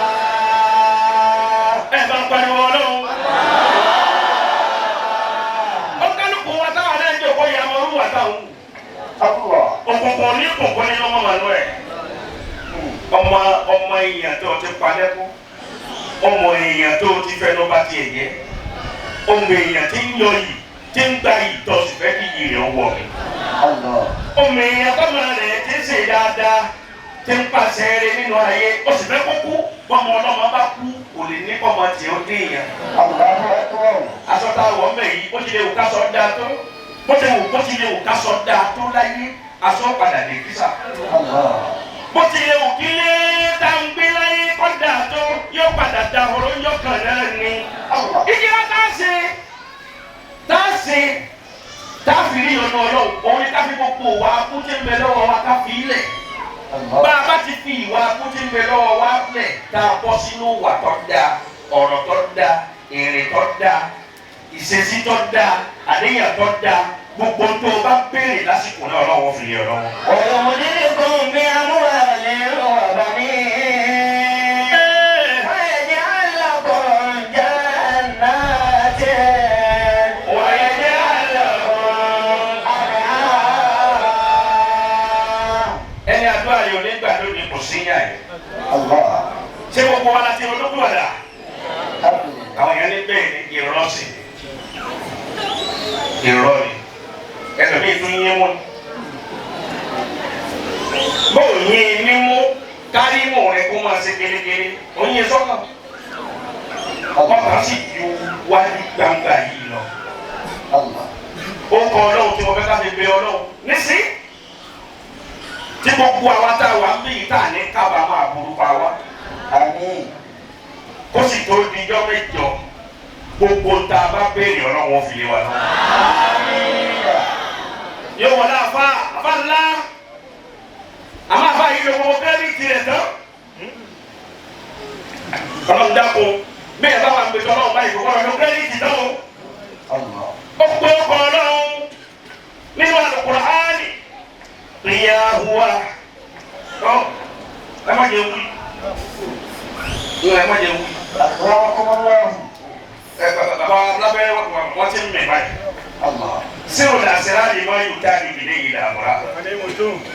Ẹ bá ń pariwo ọlọ́run. Ó kálukú wa táwọn náà ń jòkó ya ọmọ orúwà táwọn. الله. Òkùnkùn ní kùnkùn nínú ọmọ Manuel. Ọmọ ọmọ èèyàn tó ti palẹ́kún ọmọ èèyàn tó ti fẹnu bá tiẹ̀ jẹ́ ọmọ èèyàn tí ń yọ yìí tí ń gba yìí tó sì fẹ́ kí yìí rẹ̀ wọ̀ mí. الله. Ọmọ èèyàn tọ́mọ rẹ̀ ti ń ṣe dáadáa tí ń pàṣẹ rẹ̀ nínú ayé ó sì fẹ́ kó kú bọ́mọ ọlọ́mọ bá kú kò lè ní kọ́mọ tiẹ̀ ó dé èèyàn. الله أكبر. Aṣọ tá a wọ̀ mẹ́ yìí bó ti lè wù ká sọ dáa tó bó ti wù bó ti lè wù ká sọ dáa tó láyé aṣọ padà lè kísà. الله. Bó ti lè wù kí lé tá ń gbé láyé kọ́ dáa tó yóò padà da horo yóò kàn náà ni. الله. Ìjìlá tá a ṣe tá a ṣe tá a fi rí ọ̀nà ọlọ́run òun ni ká fi gbogbo wa kú tí ń bẹ lọ́wọ́ wa ká fi ilẹ̀. الله. Bá a bá ti fi ìwà kú tí ń bẹ lọ́wọ́ wa lẹ̀ tá a bọ́ sínú ìwà tó dáa ọ̀rọ̀ tó dáa ìrìn tó dáa ìṣesí tó dáa àníyàn tó dáa gbogbo tó o bá béèrè lásìkò náà ọlọ́wọ́ fi lé ọ lọ́wọ́. ويمددكم بأموال وبنين ويجعل لكم جنات ويجعل لكم أنهارا. Ẹni àdúrà yóò ní gbà lónìí kò sí yàn yìí. الله. Ṣé gbogbo wa la ti ronú kúrọ̀dà? الحمد لله. Àwọn èèyàn ní bẹ́ẹ̀ ni irọ́ sí irọ́ ni ẹlòmíì tún yín mú ni. Bó o yín mímú kárí mú rẹ kó máa ṣe kélékélé ó yín sọ́kàn ọkàn sì ju wájú gbangba yìí lọ. الله. Ó kọ ọlọ́run tí mo fẹ́ ká fi bẹ ọlọ́run nísì tí gbogbo àwa tá a wà ń bí yìí tá a ní kábàámọ̀ àbúrú pa wá آمين. kó sì tó di ijọ́ mẹ́jọ gbogbo tá a bá béèrè ọlọ́run ó fi lé wa lọ. آمين. Yóò wọlé àfa àfa ńlá àmọ́ àfa yìí ló gbogbo kírẹ́dìtì rẹ̀ tán. Ọlọ́run dákun bẹ́ẹ̀ bá wà ń gbèsè ọlọ́run báyìí kò gbọ́dọ̀ ló kírẹ́dìtì tán o. الله. Ó pé ọkọ̀ ọlọ́run nínú Al-Qur'ani ìyá huwa ọ ẹ má jẹ wí ẹ má jẹ wí أكرمكم الله. ẹ bàbá lábẹ́ wọ́n ti ń mẹ̀ báyìí. الله. Sírò làṣẹrà lè má yóò dáa níbi lẹ́yìn ìlàmúra.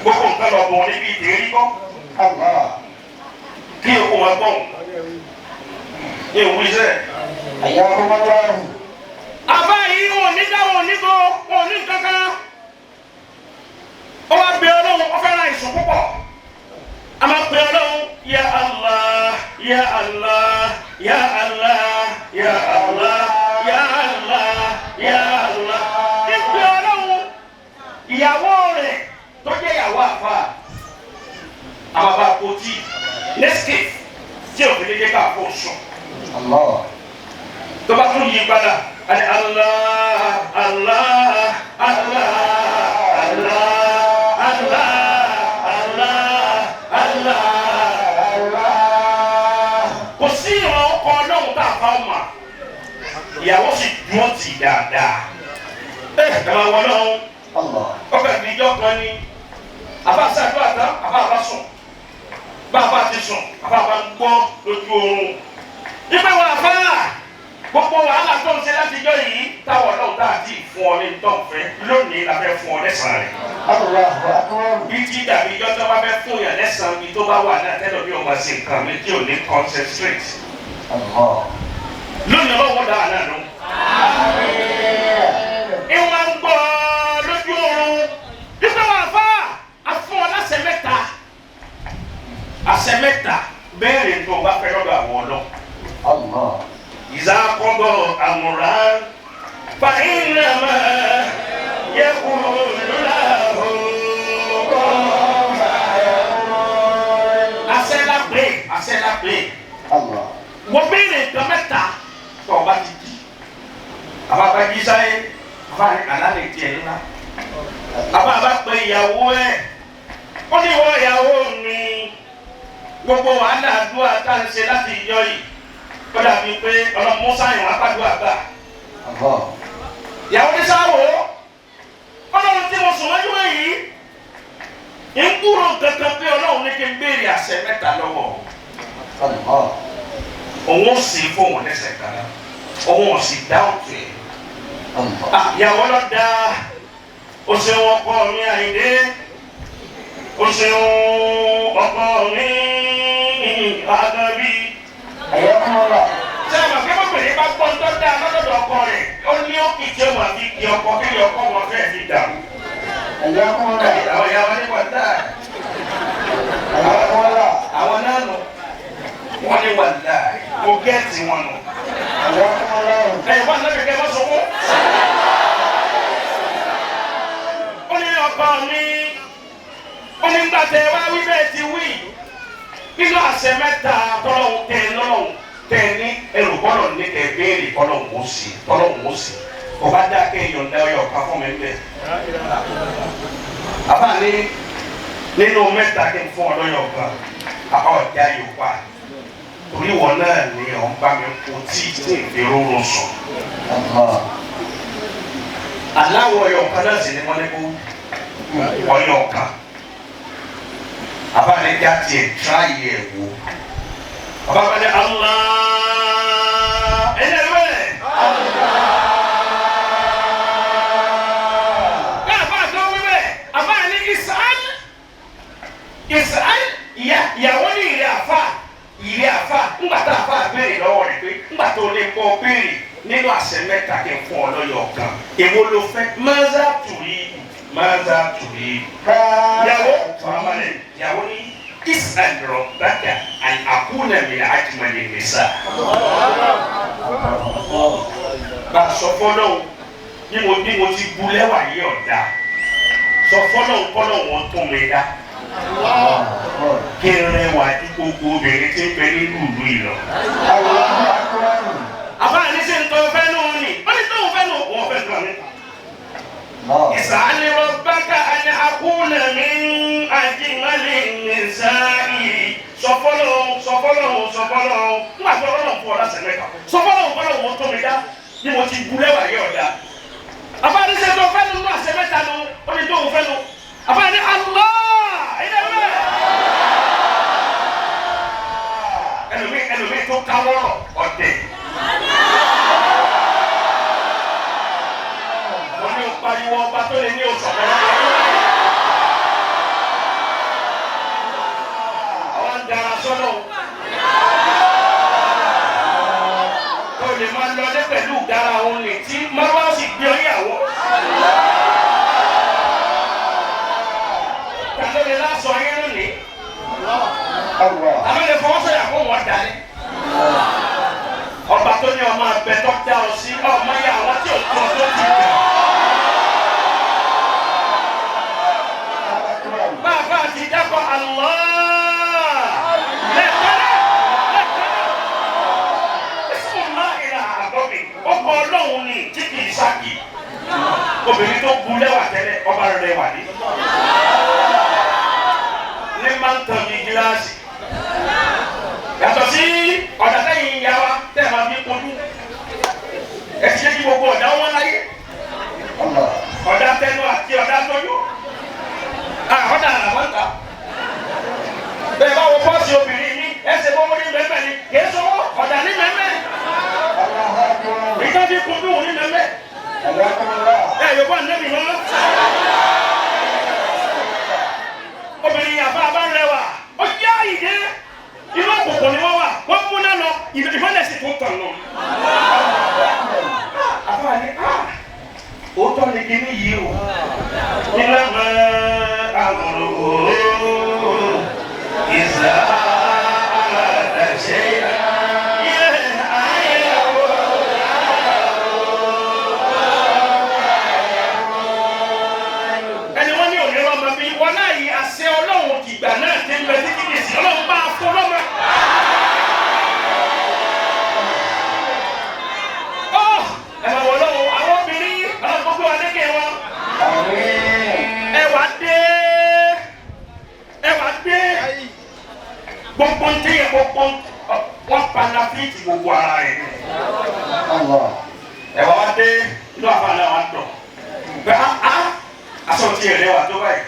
Gbogbo nǹkan lọ bọ̀ níbi ìdérí kọ́. Kí o kò máa gbọ́n. Ní òwú iṣẹ́. Àbá yìí wọn ò ní dá wọn ò ní go wọn ò ní kankan. Ó wá bẹ Ọlọ́run, ó fẹ́ràn àìsàn púpọ̀. A máa bẹ Ọlọ́run, ya Allah, ya Allah, ya Allah, ya Allah, ya Allah, ya Allah. Ìpè Ọlọ́run, ìyàwó rẹ̀ tó jẹ́ ìyàwó àfa. Àwọn bá kó tí Nescafe tí òfin lè jẹ́ ká kó sùn. Tó bá tún yí padà, àti Allah, Allah, Allah, Allah, Allah, Allah, Allah. Kò sí ìran ọkọ Ọlọ́run tá a fa ọmọ. Ìyàwó sì dúró tì dáadáa. Ẹ ẹ máa wọ Ọlọ́run. Ọkọ̀ ìdíjọ́ kan ni. Àbá sàdúrà tán, àbá bá sùn. Bàbá ti sùn, àbá bá ń gbọ́ lójú oorun. Nígbà wo àbá gbogbo wàhálà tó ń ṣe látijọ́ yìí táwọn ọlọ́run tá a ti fún ọ ní tọ́ǹfẹ́ lónìí la fẹ́ fún ọ lẹ́sàn-án rẹ̀. Bí tí dàbí ijọ́ tó bá fẹ́ fún yàn lẹ́sàn-án bí tó bá wà náà tẹ́lọ̀ bí ọmọ ṣe nǹkan mi tí ò ní concentrate. Lónìí ọlọ́wọ́ dáa náà ló. Ìwọ̀n ń gbọ́ lójú oorun. Nígbà wà fà á fún ọ láṣẹ mẹ́ta. Àṣẹ mẹ́ta béèrè tó o bá fẹ́ lọ́dọ̀ àwọn ọlọ́. Ìzá kọ́dọ̀ àmúra fa ìnàmà yẹ kúrò láhùn. Àṣẹ la pè, àṣẹ la pè. Wọ́n béèrè nǹkan mẹ́ta tó o bá ti di. Àbá bá jí sáyé, àbá ní àlá lè tiẹ̀ ńlá. Àbá bá pe ìyàwó ẹ̀. Ó ní ìwọ ìyàwó mi. Gbogbo wàhálà àdúrà tá à ń ṣe láti ìjọ yìí. Ó dàbí pé ọlọ́mú sáyẹn wà pàdúrà gbà. Ìyàwó ní sáwò. Ọlọ́run tí mo sùn lọ́jọ́ yìí. Ń kúrò kankan pé Ọlọ́run ní kí n béèrè àṣẹ mẹ́ta lọ́wọ́. Òun ó sì fóun lẹ́sẹ̀ kan náà. Òun ò sì dá òkè. Ìyàwó lọ da o ṣeun ọkọ mi Àyìndé. O ṣeun ọkọ mi Àgàbí. Ṣé àmọ̀ pé bọ́bìnrin bá gbọ́ ń tọ́ da lọ́dọ̀ ọkọ rẹ̀? Ó ní òkè tí ó wà fi kí ọkọ kí ọkọ wọn fẹ́ fi dàrú. Àwọn ìyàwó ní wà dáa. Àwọn náà nù. Wọ́n ní wà dáa. Mo gẹ́ẹ̀tì wọn nù. Ẹ̀yin wọ́n lọ́dọ̀ kẹ́ wọ́n sọ̀kún. Ó ní ọkọ mi. Ó ní gbà tẹ wá wí bẹ́ẹ̀ ti wí. Nínú àṣẹ mẹ́ta tọ́lọ́hún tẹ lọ́hún tẹ ní ẹrù bọ́lọ̀ ní kẹ béèrè bọ́lọ̀hún ó sì bọ́lọ̀hún ó sì. Kò bá dá kẹ́ yọ̀ǹda ọyọ̀ ká fún mi bẹ́ẹ̀. Àbá ní nínú mẹ́ta kí n fún ọ lọ́yọ̀ kan, àbá ọ̀já yóò pa. Torí wọn náà ni ọ̀ ń bá mi kú tí tí ń fi rọrùn sùn. Aláwọ̀ ọyọ̀ kan náà sì ni wọ́n ní kó ọyọ̀ kan. Àbá ní já tiẹ̀ tíráyè ẹ̀ wò. Àbá bá ní Allah ẹ̀yẹ́ rẹ̀. Bẹ́ẹ̀ àbá àti wọ́n wí bẹ́ẹ̀, àbá ní Ìsàl Ìsàl ìyàwó ní ìrẹ́ àfà ìrẹ́ àfà ńgbà tá àfà béèrè lọ́wọ́ rẹ̀ pé ńgbà tó lè kọ́ béèrè nínú àṣẹ mẹ́ta kí n fún ọ lọ́yọ̀ kan. Èwo ló fẹ́? Mọ́sá tùrí Mọ́sá tùrí. Ìyàwó farabalẹ̀ ìyàwó ní Ìsàl rọ̀bákà àn àkúnà mi àjùmọ̀lẹ̀ nìsa. Bá a sọ fọ́lọ́hún bí mo ti bu lẹ́wà yìí ọ̀dà sọ fọ́lọ́hún kọ́lọ́hún ó tún mi dá. Kí n rẹwà ju gbogbo obìnrin tí ń bẹ nínú ìlú yìí lọ. Àbá ní sẹ́ ń tọ́ fẹ́ nù ní. Ó ní tóun fẹ́ nù wọ́n fẹ́ nù ní. Ìsàlẹ̀ rọ̀bákà àni àkúnà mi àjìmálẹ̀ nìsáyì. Sọfọ́lọ́hún sọfọ́lọ́hún sọfọ́lọ́hún. Nígbà tí ọlọ́run fún ọ lásẹ̀ mẹ́ta. Sọfọ́lọ́hún kọ́lọ́hún ó tó mi dá. Bí mo ti bu lẹ́wà yìí ọ̀dà. Àbá ní sẹ́ ń tọ́ fẹ́ nù nínú àṣẹ mẹ́ta nù. Ó ní tóun fẹ́ nù. Àbá ní Allah ẹlòmíì tó káwọ́rọ̀ ọ̀dẹ̀. Wọ́n ní o pariwo tó lè ní oṣù ọ̀pọ̀lọpọ̀. Àwọn ń dara sọ́nà o. Tó lè máa lọlé pẹ̀lú ìdára òun lè tí mọ́wá sì gbé ọ yàwó. Tàbí lè lásọ ayé lónìí. Àmọ́ lè fọwọ́ sọ̀yà kó wọ́n dalẹ̀. Ọba tó ní ọmọ abẹ tó dá ọ sí ọmọ yà wọ́n tí ò tó ọ tó ti gbà. Bàbá ti dákọ̀ Allah. Lẹ́ẹ̀kan náà, lẹ́ẹ̀kan náà. Ìsúnmọ́ ìlà àgọ́bì, ọkọ̀ ọlọ́run ni tí kì í sáàkì. Obìnrin tó bu lẹ́wà tẹ́lẹ̀, ọba rẹ̀ wà ní. Ní máa ń tàn bí gíláàsì. Yàtọ̀ sí ọ̀dà tẹ́yìn ìyá wa tẹ́ ẹ̀ máa fi kojú. Ẹ ti ṣe kí gbogbo ọ̀dà wọn láyé. Ọ̀dà tẹnu àti ọ̀dà tójú. Ọ̀dà àlàmọ́ ń ta. Bẹ́ẹ̀ bá wo pọ́ọ̀sì obìnrin mi, ẹ ṣe bọ́ wọ́n ní mẹ́mẹ́ ni, kì í sọ́wọ́ ọ̀dà ní mẹ́mẹ́. Ìtọ́jú kojú òní mẹ́mẹ́. Ẹ yóò bá nẹ́bí mọ́. Obìnrin yàrá bá ń rẹwà, ó yá ìdè. Inú òkùnkùn ni wọ́n wà, wọ́n múná lọ, ìmọ̀lẹ̀ sì tún tàn lọ. Àbá ni òótọ́ ni kíní yìí o. Ìlànà àmọ̀rò ìzà àdàṣe ẹni wọ́n ní òní ọmọ bí wọn náà yí àṣẹ ọlọ́run ìgbà náà ti ń bẹ títí di ìsìn ọlọ́run bá a fún ọlọ́mọ. Ẹ máa wọ ọlọ́run àwọn obìnrin ọlọ́run gbogbo wa lékè wọn. Ẹwà dé, ẹwà dé, gbogbo ń tẹ̀yẹ gbogbo wọn panafíìtì gbogbo ara rẹ̀. Ẹwà wa dé, inú àfa náà wà dùn. Bẹ́ẹ̀ á aṣọ tí ẹ̀rẹ́ wà tó báyìí.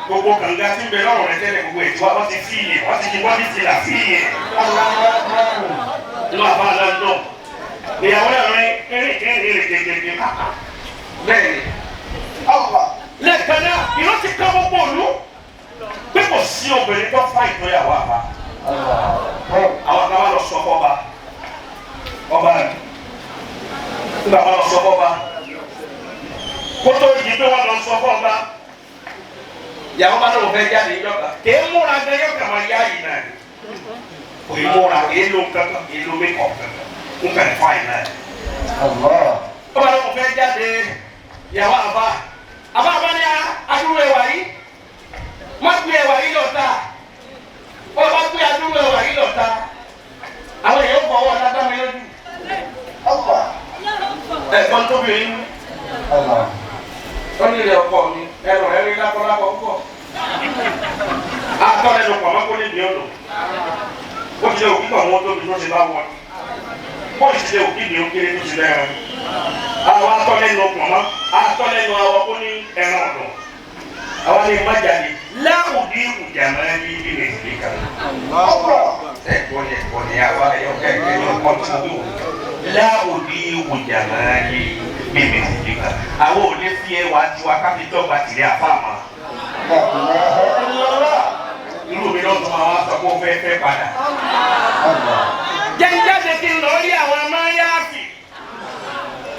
Gbogbo kànga tí ń bẹ lọ́rùn rẹ tẹ́lẹ̀ gbogbo ètò wa wọ́n ti fi iye wọ́n ti fi wọ́n ti là fi iye. Inú àfa náà dùn. Ìyàwó náà rìn kéré kéré kéré kékeré. Bẹ́ẹ̀ni. Lẹ́ẹ̀kan náà ìlú ti ká gbogbo òlu. Pé kò sí obìnrin tó fa ìtọ́yàwó àfa. Àwọn kan wá lọ sọ fọ́ba. Ọba rẹ̀. Nígbà wọn lọ sọ fọ́ba. Kótó yìí pé wọn lọ sọ fọ́ba. Ìyàwó bá lóun fẹ́ jáde yọ̀ọ̀kan. Kèé múra gan yọ̀ọ̀kan máa yá yìí náà. Kò í múra kèé ló kankan kèé ló mékọ̀ kankan. N kàn fà yìí náà. Ọba lóun fẹ́ jáde ìyàwó àbá. Àbá àbá ni adúrú ẹwà yìí. Má gbé ẹwà yìí lọ́ta. Ọba gbé adúrú ẹwà yìí lọ́ta. Àwọn èèyàn fọwọ́ lágbá mi lójú. Ẹ̀gbọ́n tóbi yín. Wọ́n ní ilé ọkọ mi, ẹnu rẹ̀ rí lákọ́lákọ́ púpọ̀. Atọ́lẹ́nu pọ̀ mọ́ kó lè ní ọ̀dọ̀. Ó ti lé òkú pọ̀ mọ́ tóbi tó ti bá wọn. Bó ti lé òkú ní ó kéré tó ti lẹ́ran. Àwọn atọ́lẹ́nu pọ̀ mọ́, atọ́lẹ́nu awọ kó ní ẹran ọ̀dọ̀. Àwọn ní májàlè láwùdí ìjàmọ́ ní ilé ìgbé kan. Ẹ̀kọ́ ni ẹ̀kọ́ ni àwa ẹ̀yọ́ kẹ̀kẹ́ ní ọkọ̀ tó wù. Láwùdí ìjàmọ́ ní ilé ìgbé kan. Àwọn ò lè fi ẹwà tiwa káfí dọ́gba tìrẹ àfa àmọ́. Irú mi náà tó máa wá sọ pé ó fẹ́ fẹ́ padà. Jẹ́njáde kí n lọ rí àwọn amáyáàfì.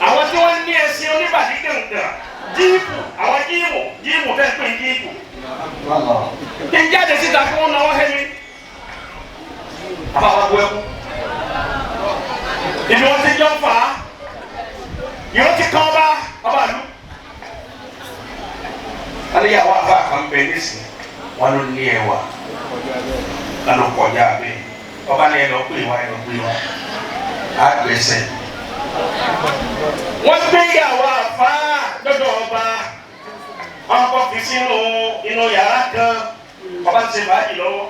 Àwọn tí wọ́n ní ẹṣin oníbàdí gàngàn. Jíìpù, àwọn jíìmù, jíìmù fẹ́ pè jíìpù. Kí n jáde síta kí wọ́n náwó hẹ́mi. Àbá wa bu ẹkú. Ìlú wọn ti jọ ń fà á. Ìró ti kán ọba, ọba ìlú. Aléyàwó àbá kan bẹ nísìnyí, wọn ló ní ẹwà. Lánà kọjá bẹ́ẹ̀. Ọba ní ẹ lọ pè wá, ẹ lọ pè wá. Á gbèsè. Wọ́n gbé ìyàwó àfá lọ́dọ̀ ọba. Wọ́n kọ́ fi sínú inú yàrá kan. Ọba ti ṣe fàájì lọ́wọ́.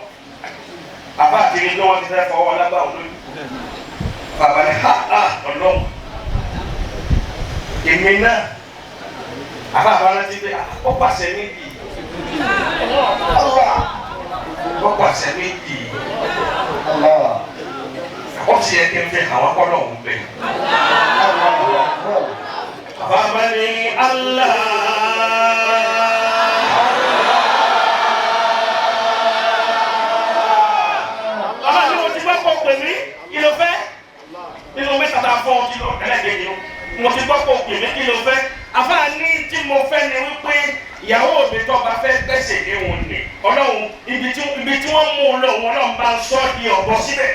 Àbá àti irin tó wọ́n ti fẹ́ fọwọ́ lágbà òun lójú. Bàbá ní ha ha ọlọ́run. Èmi náà. Àbá àbá rántí pé ó pàṣẹ méjì. Ó pàṣẹ méjì. Ó ti yẹ kí n fi àwọn kọ́lọ̀ òun bẹ̀. Bàbá ní Allah. pè mí kí ló fẹ́ nínú mẹ́ta tá a fọ́ ọtí lọ ẹlẹ́gbẹ̀ẹ́ yìí mo ti gbọ́ pé o pè mí kí ló fẹ́ àfáà ní tí mo fẹ́ ni wípé ìyàwó mi tó bá fẹ́ gbẹ̀sẹ̀ ní òun ni ọlọ́run ibi tí wọ́n mú un lọ òun ọlọ́run bá ń sọ di ọ̀bọ síbẹ̀.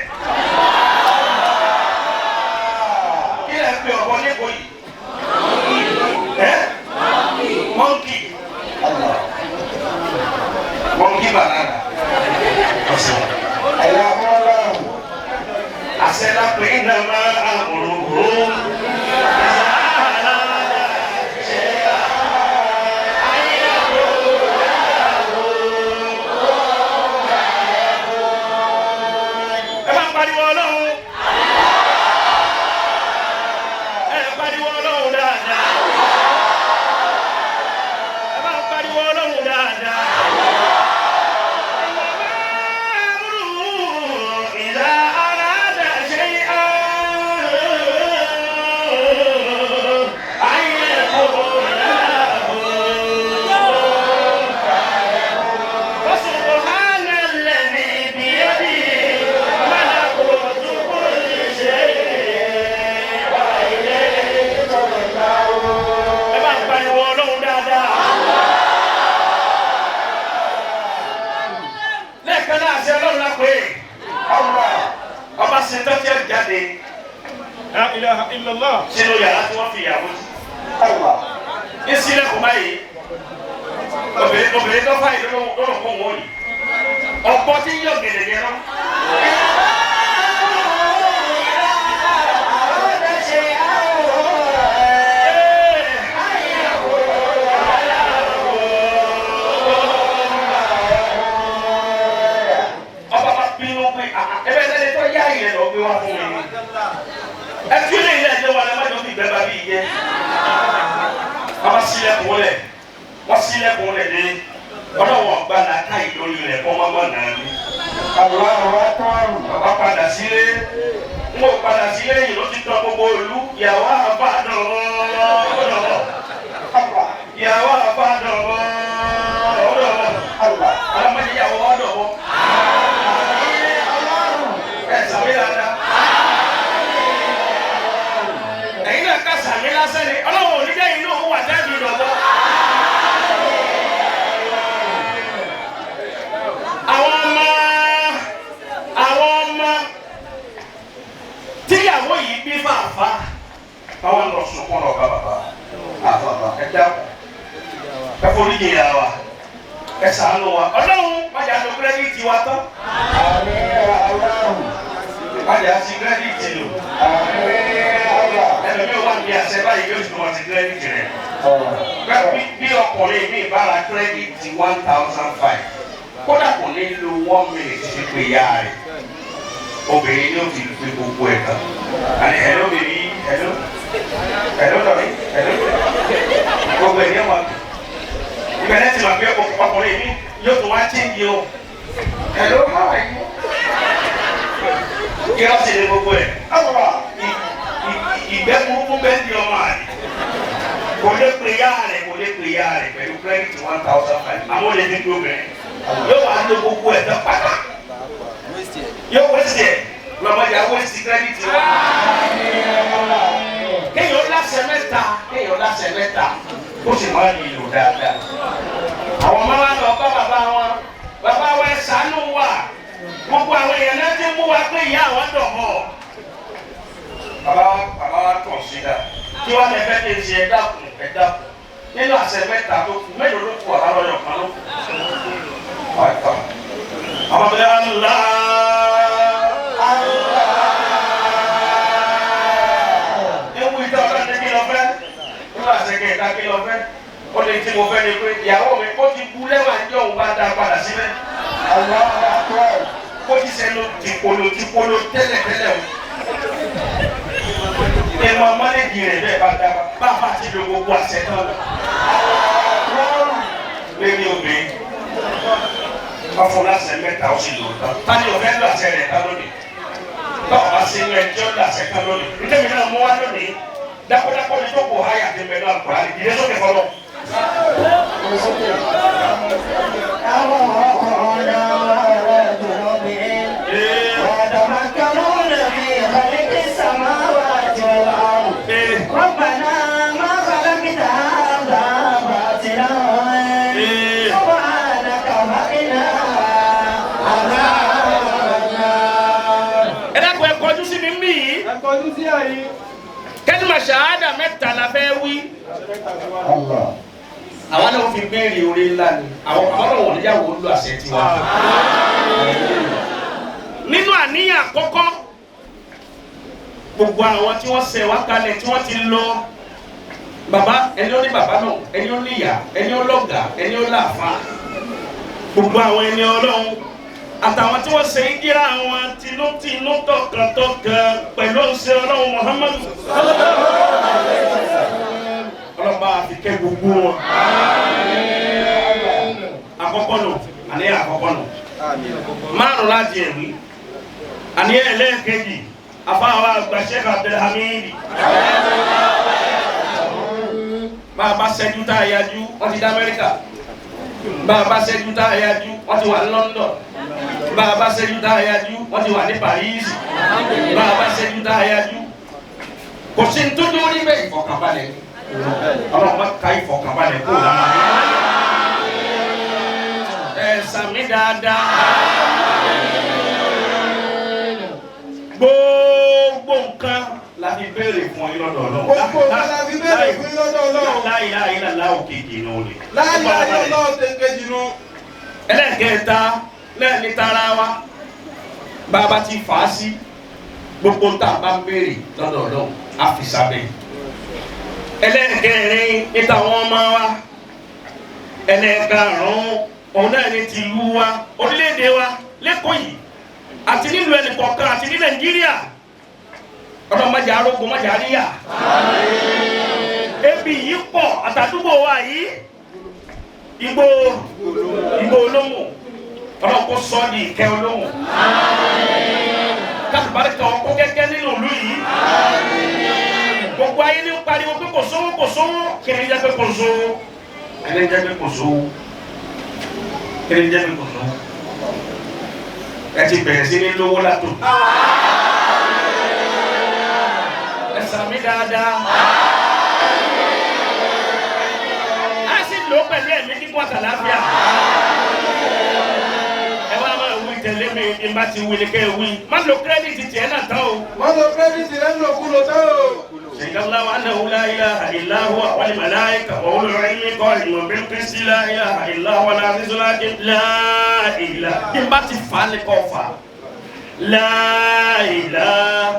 Kí lẹ ń pe ọ̀bọ lẹ́kọ̀ọ́ yìí? Ẹ́ mọ́ńkì mọ́ńkì bànánà ọ̀sẹ̀ àṣẹ lápẹ́ iná máa àmọ̀rò. Ẹ bá pariwo Ọlọ́run. Ẹ pariwo Ọlọ́run dáadáa. Ẹ bá pariwo Ọlọ́run dáadáa. Ìlà aráàdà ṣe ayé kò láàbò. وسبحان الذي بيده ملكوت كل شيء وإليه ترجعون. Ẹ bá ń pariwo Ọlọ́run dáadáa. Lẹ́ẹ̀kan náà àṣẹ Ọlọ́run la pè é. Ọba ṣetán tí ó jáde La ilaha illallah. sínú yàrá tí wọ́n fi ìyàwó sí. Ní sílẹ̀kùn báyìí, obìnrin tó fàyè lọ́rọ̀ fún òun yìí. Ọ̀pọ̀ tí ń yọ̀ gẹ̀lẹ̀ yẹn lọ. Ọba bá bínú pé ẹbẹ ẹni tó yá ìyẹn lọ gbé wá fún mi. Ẹ tún lè ilé ẹjọ́ wa lẹ́mọ́jọ́ fi ìgbẹ́ bá bí yẹ. Ọba sílẹ̀kùn lẹ̀, wọ́n sílẹ̀kùn lẹ̀ dé. Ọlọ́wọ́ gba làákà ìlórí rẹ̀ kọ́ mọ́mọ́ náà ni. Bàbá padà sílé. N kò padà sílé yìí ló ti tọ́ gbogbo ìlú. Ìyàwó àbá dọ̀wọ́ dọ̀wọ́. Ìyàwó àbá dọ̀wọ́ dọ̀wọ́. Ọlọ́mọdé ìyàwó wa dọ̀wọ́. Ẹ sàmì dáadáa. Ẹ̀yin náà ká sàmì lásán ni. Ọlọ́run ò ní jẹ́ inú òun wà dábì dọ̀wọ́. Àwọn ọmọ tíyàwó yìí bí fàáfà àwọn lọ sunkún lọ bá bàbá àfàfà ẹ dákun ẹ forí jìn yà wá ẹ ṣàánú wa Ọlọ́run májà ló kírẹ́dìtì wa tán májà sí kírẹ́dìtì lò ẹlòmíì wà ní àṣẹ báyìí yóò sì wọ́n ti kírẹ́dìtì rẹ̀ bí ọkùnrin mi bá ra kírẹ́dìtì 1,500 kódà kò ní lo 1 minute fi pe ìyá rẹ̀ obìnrin ni ó ti fi gbogbo ẹ̀ tán àní hello baby hello hello darling hello gbogbo ẹ̀ ní ọmọ ìbẹ̀rẹ̀ ti máa fi ọkùnrin mi yóò tún wá chíńjì o hello how are you kí wọ́n sì ní gbogbo ẹ̀ ìgbẹ́ burúkú bẹ́ẹ̀ di ọmọ àlè kò lè pè ya rẹ̀ kò lè pè ya rẹ̀ pẹ̀lú credit 1,500 àwọn olè ní gbogbo ẹ̀ yóò wá lo gbogbo ẹ̀ tán pátá yóò wéṣì ẹ̀ lọ́mọdé àwọn wéṣì credit wa. Kéèyàn láṣẹ mẹ́ta kéèyàn láṣẹ mẹ́ta kó sì máa ní ìlò dáadáa. Àwọn ọmọ wa lọ bá bàbá wọn bàbá wa ẹ ṣàánú wa gbogbo àwọn èèyàn náà ti mú wa pé ìyá àwọn dọ̀bọ̀. Bàbá wa kàn sí dà kí wọ́n lè fẹ́ kí n ṣe ẹ dákun ẹ dákun nínú àṣẹ mẹ́ta tó kù mélòó ló kù ọ̀la lọ́yọ̀ kan ló kù. Àwọn ọmọdé Allah Allah. Ewu ìtọ́ ọ̀la ní kí lọ fẹ́ nínú àṣẹ kẹta kí lọ fẹ́ ó lè tí mo fẹ́ ni pé ìyàwó mi ó ti bu lẹ́wà ní òun bá dá padà síbẹ̀. Ó ti sẹ́nu tìpolo tìpolo tẹ́lẹ̀tẹ́lẹ̀ o. Ìmọ̀ mọ́lẹ́dì rẹ̀ bẹ́ẹ̀ bá dá bá bá ti lo gbogbo àṣẹ náà lọ. Lórí obìnrin, wọ́n fún láṣẹ mẹ́ta ó sì lò ó tán. Tani ò fẹ́ lọ àṣẹ rẹ̀ tán lónìí? Báwo bá ṣe ń lọ ẹjọ́ lọ àṣẹ tán lónìí? Nítorí náà mú wá lónìí. Dákúdákú ni tó kò háyà ti mẹ́lú àkùrá ìdílé sókè fọlọ́. Àwọn ọkùnrin náà rẹ̀ dùn lóbìnrin. ويتفكرون في خلق السماوات والأرض ربنا ما خلقت هذا باطلا سبحانك فقنا عذاب النار. Ẹ dákun, ẹ kọjú sí mi ń bì yìí. Ẹ kọjú sí àyè. Kẹ́límà ṣàhádà mẹ́ta la fẹ́ wí. Àwọn náà fi béèrè orí ńlá ni àwọn náà wọ́n níyàwó ń lo àṣẹ tiwa. Nínú àníyàn àkọ́kọ́, gbogbo àwọn tí wọ́n ṣẹ̀ wá kalẹ̀ tí wọ́n ti lọ, bàbá ẹni ó ní bàbá náà, ẹni ó ní ìyá, ẹni ó lọ́gàá, ẹni ó láàfáà, gbogbo àwọn ẹni Ọlọ́run àtàwọn tí wọ́n ṣe ń jíra àwọn tinútinú tọkàntọkàn pẹ̀lú ọ̀sẹ̀ Ọlọ́run Muhammadu, ọlọ́ba àfi kẹ́ gbogbo wọn. Àkọ́kọ́ nù, àníyàn àkọ́kọ́ nù márùn láti ẹ̀wí. Àníyàn ẹlẹ́ẹ̀kejì, afáwa àgbà Sheikh Abdulhamid, bá a bá ṣẹ́jú tá a yájú, wọ́n ti dá Amẹ́ríkà. Bá a bá ṣẹ́jú tá a yájú, wọ́n ti wà ní London. Bá a bá ṣẹ́jú tá a yájú, wọ́n ti wà ní Paris. Bá a bá ṣẹ́jú tá a yájú, kò sí ní tó dúró níbẹ̀. Ìfọ̀kànbalẹ̀ ni Ọlọ́run bá ka ìfọ̀kànbalẹ̀ kó lára ẹ sàmì dáadáa. Gbogbo nǹkan la fi béèrè fún yín lọ́dọ̀ Ọlọ́run. Gbogbo nǹkan la fi béèrè fún yín lọ́dọ̀ Ọlọ́run. La ilaha illallah òkèjì nù ni. La ilaha illallah òkèjì nù. Ẹlẹ́ẹ̀kẹta náà ní tara wa, bàbá ti fà á sí gbogbo tá a bá ń béèrè lọ́dọ̀ Ọlọ́run á fi sábẹ́. Ẹlẹ́ẹ̀kẹrin ní tàwọn ọmọ wa. Ẹlẹ́ẹ̀karùn-ún òun náà ní tìlú wa, orílẹ̀-èdè wa lẹ́kọ̀ọ́ yìí àti nílùú ẹnìkọ̀ọ̀kan àti ní Nàìjíríà. Ọlọ́run má jẹ́ arógun, má jẹ́ àríyá. Ebi yìí pọ̀ àtàdúgbò wa yìí, igbó igbó olóhùn, Ọlọ́run kó sọ ní ìkẹ́ olóhùn, kálùbáríkà ọkọ kẹ́kẹ́ nínú ìlú yìí. Gbogbo ayé ní pariwo pé kò sówó, kò sówó. Kí ni jẹ́ pé kò sówó? Kí ni jẹ́ pé kò sówó? Kí ni jẹ́ pé kò sówó? Ẹ ti bẹ̀rẹ̀ sí ní lówó látò. Ẹ sàmì dáadáa. A sì lò ó pẹ̀lú ẹ̀mí kíkún àtàláfíà. Ẹ wá máa wí tẹ̀lé mi, ní bá ti wí ni kẹ́ ẹ wí. Má lo kírẹ́dìtì tiẹ̀ náà tán o. Wọ́n lo kírẹ́dìtì rẹ̀ ń lò kú lò tán o. شهد الله أنه لا إله إلا هو والملائكة وأولو العلم قائما بالقسط لا إله إلا هو العزيز الحكيم. لا إله إن بات فالكوفا لا إله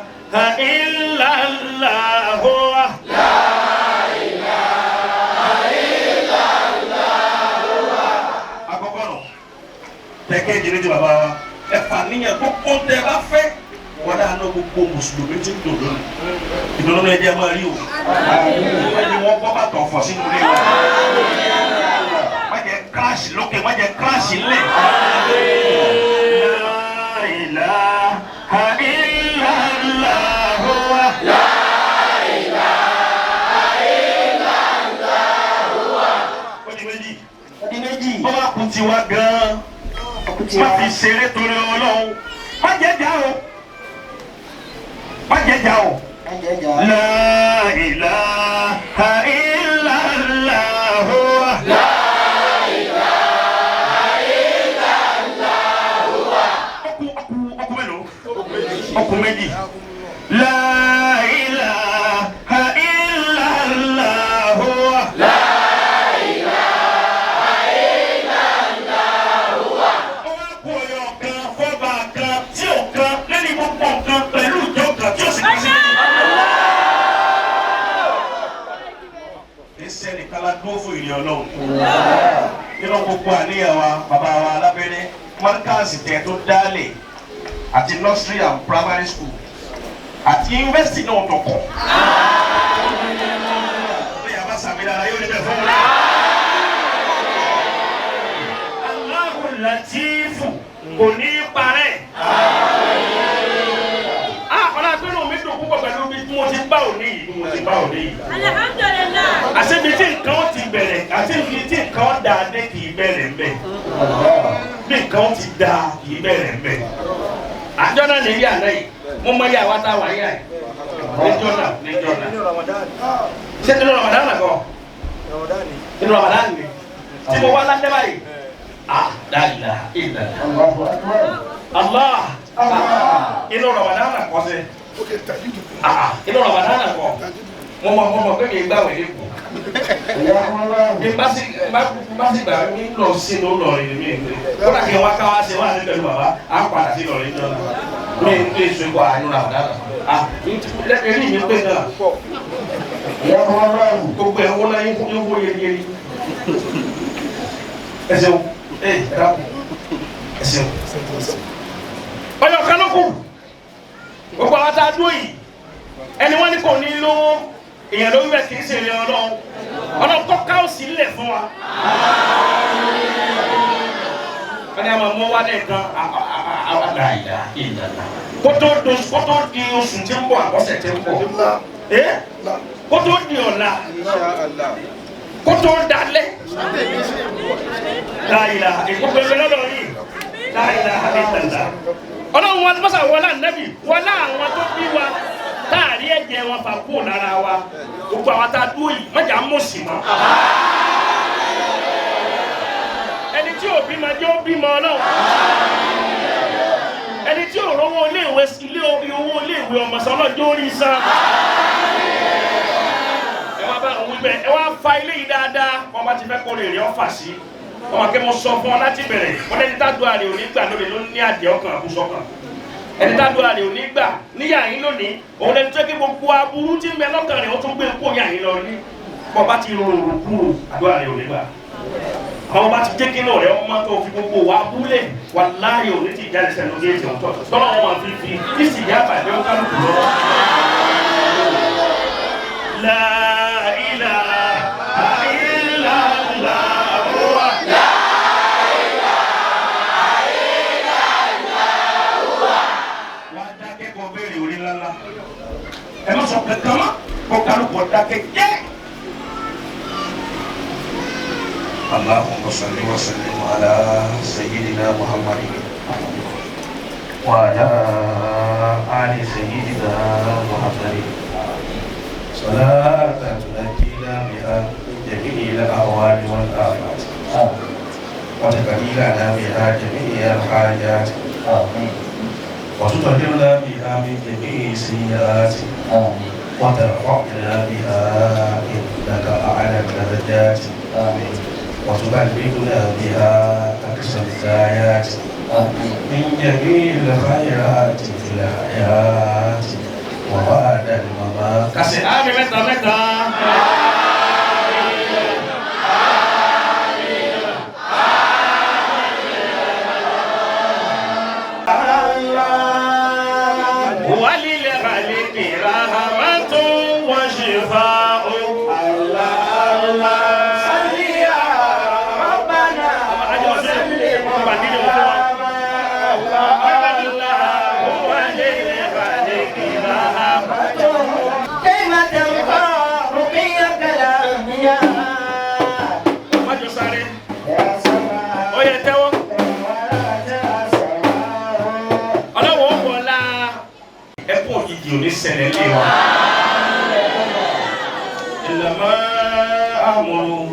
إلا الله هو لا إله إلا الله هو. Àkọ́kọ́ nù tẹ̀kẹ́ jìnnì ti bàbá wa, ẹ̀fà níyàn gbogbo tẹ bá fẹ́ wọ́n dáa náà. Gbogbo mùsùlùmí ti ń dùn lónìí, ìdùnnú náà ẹjẹ máa rí o. Wọ́n ní wọ́n bọ́ bàtọ̀ ọ̀fọ̀ sínú ilé wa, má jẹ́ kíláàsì lókè, má jẹ́ kíláàsì ńlẹ̀. La ilaha illallah huwa. La ilaha illallah huwa. Ó di méjì. Ó di méjì. Ó bá kú tiwa gan-an. Má fi ṣeré torí Ọlọ́run. Má jẹ́ jà o. Má jẹ́ jà o. La ilaha illallah huwa. La ilaha illallah huwa. Ọkù ọkù ọkù mélòó? Ọkù méjì. La ilaha illallah huwa. La ilaha illallah huwa. Ó wá kú ọyọ kan fọ́ba kan tí ò kan lẹ́ni gbogbo nǹkan pẹ̀lú ìjọ kan tí ó sì kí sí. Ẹsẹ̀ nìkan la dúró fún ìrìn Ọlọ́run. Nínú gbogbo àníyàn wa, bàbá wa alábẹ́rẹ́, mọ́ríkàsì tẹ̀ tó dálẹ̀ àti nursery and primary school àti yunifásitì náà tó kọ̀. Bẹ́ẹ̀ yà bá sàmì dára yóò níbẹ̀ fún mi. Allahu Latifu kò ní í parẹ́. Ọlá gbẹ́nu mi dùn púpọ̀ pẹ̀lú bí mo ti bá òní yìí, bí mo ti bá òní yìí. Alhamdulillah. Àṣebi tí nǹkan ti bẹ̀rẹ̀, àṣebi tí nǹkan dà dé kì í bẹ̀rẹ̀ mbẹ̀. Bí nǹkan ti da kì í bẹ̀rẹ̀ mbẹ̀. Àjọ náà níbi àná yìí mo mọ iye àwa tá a wà yíyá yìí níjọ náà níjọ náà ṣé nínú Ramadan náà kọ́ nínú Ramadan ni tí mo wá lálẹ́ báyìí ah dàlá ìdàlá Allah inú Ramadan náà kọ́ sí ah inú Ramadan náà kọ́ mo mọ pé mi gbà wẹ̀ lẹ́kọ̀ọ́ bí n bá sì gbà mí lọ sí ló lọ rìn mí kódà kí n wá ká wá ṣe wá sí pẹ̀lú bàbá á padà sí lọ rìn náà mi ń gbé èso ikọ̀ àánú Ramadan náà ah eré mi pé náà gbogbo ẹ̀ wọ́n náà yín wó yẹliyẹli ẹ ṣeun ẹ dákun ẹ ṣeun. Ọyọ kan ló kù gbogbo àwọn tá a dúró yìí ẹni wọ́n ní kò ní lówó èèyàn ló ń bẹ kì í ṣe èèyàn Ọlọ́run Ọlọ́run kọ́ káòsì ńlẹ̀ fún wa. Wọ́n ní àwọn ọmọ wa lẹ́ẹ̀kan àlàyé ìlànà kótó di oṣù tí ń bọ̀ àbọ̀sẹ̀ tí ń bọ̀ kótó di ọ̀la kótó dalẹ̀ láyìlá ìgbókò ẹgbẹ́ lọ́dọ̀ yìí láyìlá ìlànà Ọlọ́run wọn mọ́sà wọlé ànábì wọlé àwọn tó bí wa táàrí ẹ̀jẹ̀ wọn fà kúrò lára wa gbogbo àwọn tá a dúró yìí mọ̀jà mọ̀ sí mọ́. Ẹni tí ò bímọ jẹ́ ó bímọ Ọlọ́run. Ẹni tí ò rówó iléèwé ilé owó iléèwé ọmọ sọ Ọlọ́run jẹ́ ó rí san. Ẹ wá bá òun wípé ẹ wá fa ilé yìí dáadáa wọn bá ti fẹ́ kó lè rí ọ́fà sí. Ọmọ akẹ́ mo sọ fún ọ láti bẹ̀rẹ̀ wọn lẹni tá dùn àrè òní gbà lónìí ló ní àdìẹ ọkàn àbúsọkàn. Ẹni tá dùn àrè òní gbà níyà yín lónìí òun lẹni tó kí gbogbo aburú tí ń bẹ lọ́kàn rẹ̀ ó tún gbé kó yà yín lọ ní. Bọ́ bá ti rorò kúrò àdúrà rẹ̀ òní gbà. Àwọn bá ti jẹ́ kí náà rẹ̀ ọmọ tó fi gbogbo wa búlẹ̀ wà láàyè òní ti jáde sẹ́nu géètì ọ̀tọ̀ tọ́lọ́ wọn máa fi fi kí sì yá bàjẹ́ ó kálukú lọ. La ilaha illallah. La ilaha illallah. Wá dákẹ́ kọ béèrè orí ńláńlá. Ẹ má sọ kankan mọ́ kó kálukú dákẹ́ jẹ́. اللهم صل وسلم على سيدنا محمد وعلى آل سيدنا محمد صلاة تنجينا بها من جميع الأهوال والآفات وتقضي لنا بها جميع الحاجات وتطهرنا بها من جميع السيئات وترفعنا بها إنك أعلى الدرجات وتبلغنا بها أقصى الغايات من جميع الخيرات في الحياة وبعد الممات. Kàsí àmì mẹ́ta mẹ́ta. وللخلق رحمة وشفاء. Òní ṣẹlẹ̀ lé wa. إنما أمره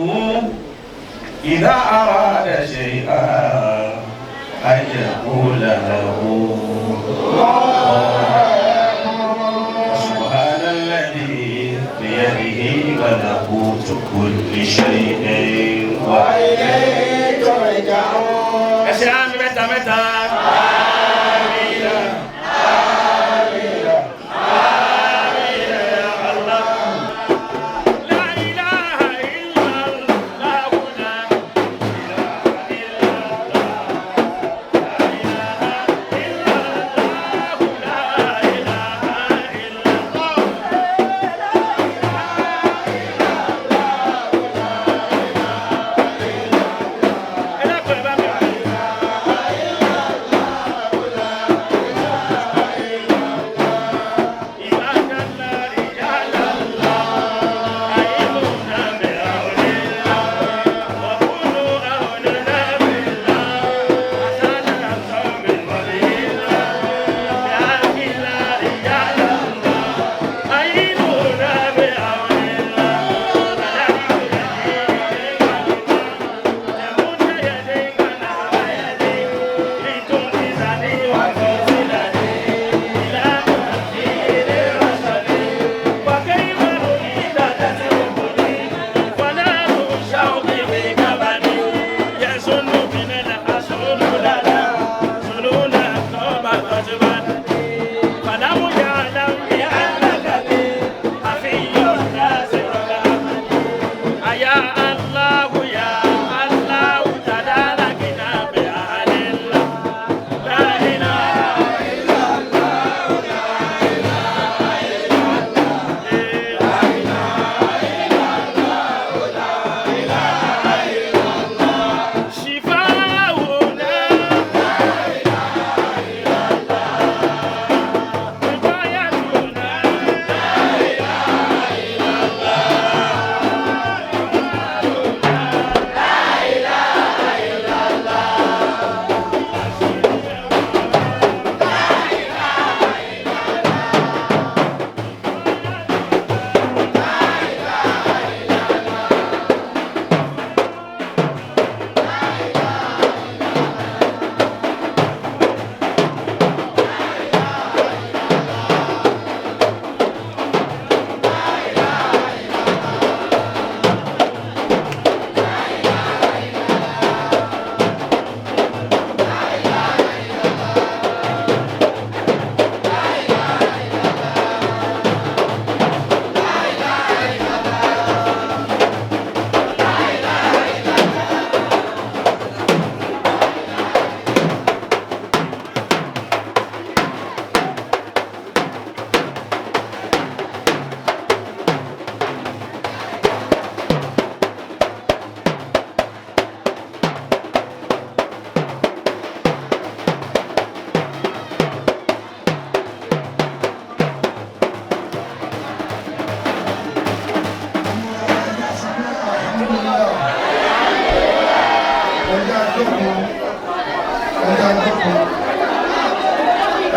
إذا أراد شيئا أن يقول له سبحان الذي بيده ملكوت كل شيء وإليه ترجعون. Ẹ ṣe àmì mẹ́ta mẹ́ta.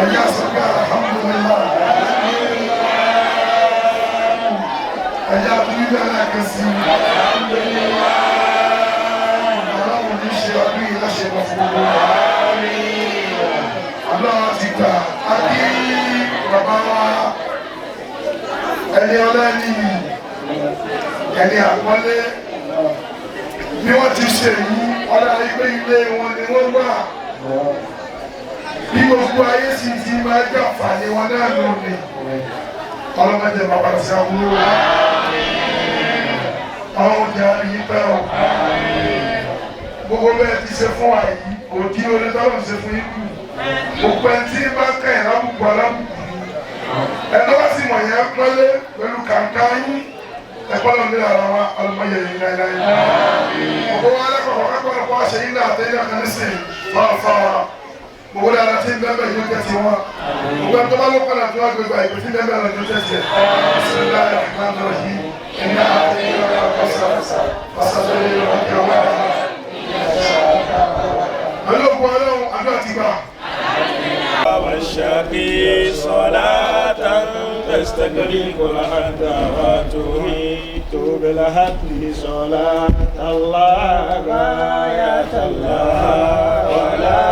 Ẹ̀yà sọ pé alhamdulillah. Ẹ̀yà bíbí alákẹ́sí. Ọlọ́run ní ṣe ọdún yìí láṣẹ lọ fún gbogbo wa. Ọlọ́run ti gbà á kí bàbá wa ẹni ọlẹ́ni ẹni àpọ́nlé bí wọ́n ti ṣe yìí ọlọ́run pé ilé wọn ni wọ́n wà bí gbogbo ayé sì ti máa jàǹfààní wọn náà lónìí ọlọ́mọdé bàbá sí àbúrò ọlọ́run jẹ́ àríyí pẹ́ o gbogbo bẹ́ẹ̀ ti ṣe fún wa yìí kò kí orí tọ́lọ̀ ṣe fún yín kù gbogbo ẹni tí bá kẹ́yìn lábùkù alábùkù ẹni wá sì mọ̀ yẹn pẹ́lẹ́ pẹ̀lú kàńkà yín ẹ̀kọ́ lọ́n ní ara wa ọlọ́mọdé yìí láéláé gbogbo wa alákọ̀ọ́ kápẹ́ ọ̀pọ̀ àṣẹ yín náà àtẹ́yìn náà kan ní sìn fáfáwa gbogbo dára tí ń bẹ́ẹ̀ bẹ́ẹ̀ yóò jẹ́ ti wọn gbogbo ẹni tó bá lókun náà tó wá gbégbá ìpè tí ń bẹ́ẹ̀ bẹ́ẹ̀ lọ yóò jẹ́ tiẹ̀ bismillahir rahmanir rahim inna a'tainaka al-kawthar fasalli li rabbika wanhar. Pẹ̀lú ògùn ọlọ́run àdúrà ti gbà. والشقي صلاة تستغرق الأرض وتحيط بالهدم صلاة الله غاية الله ولا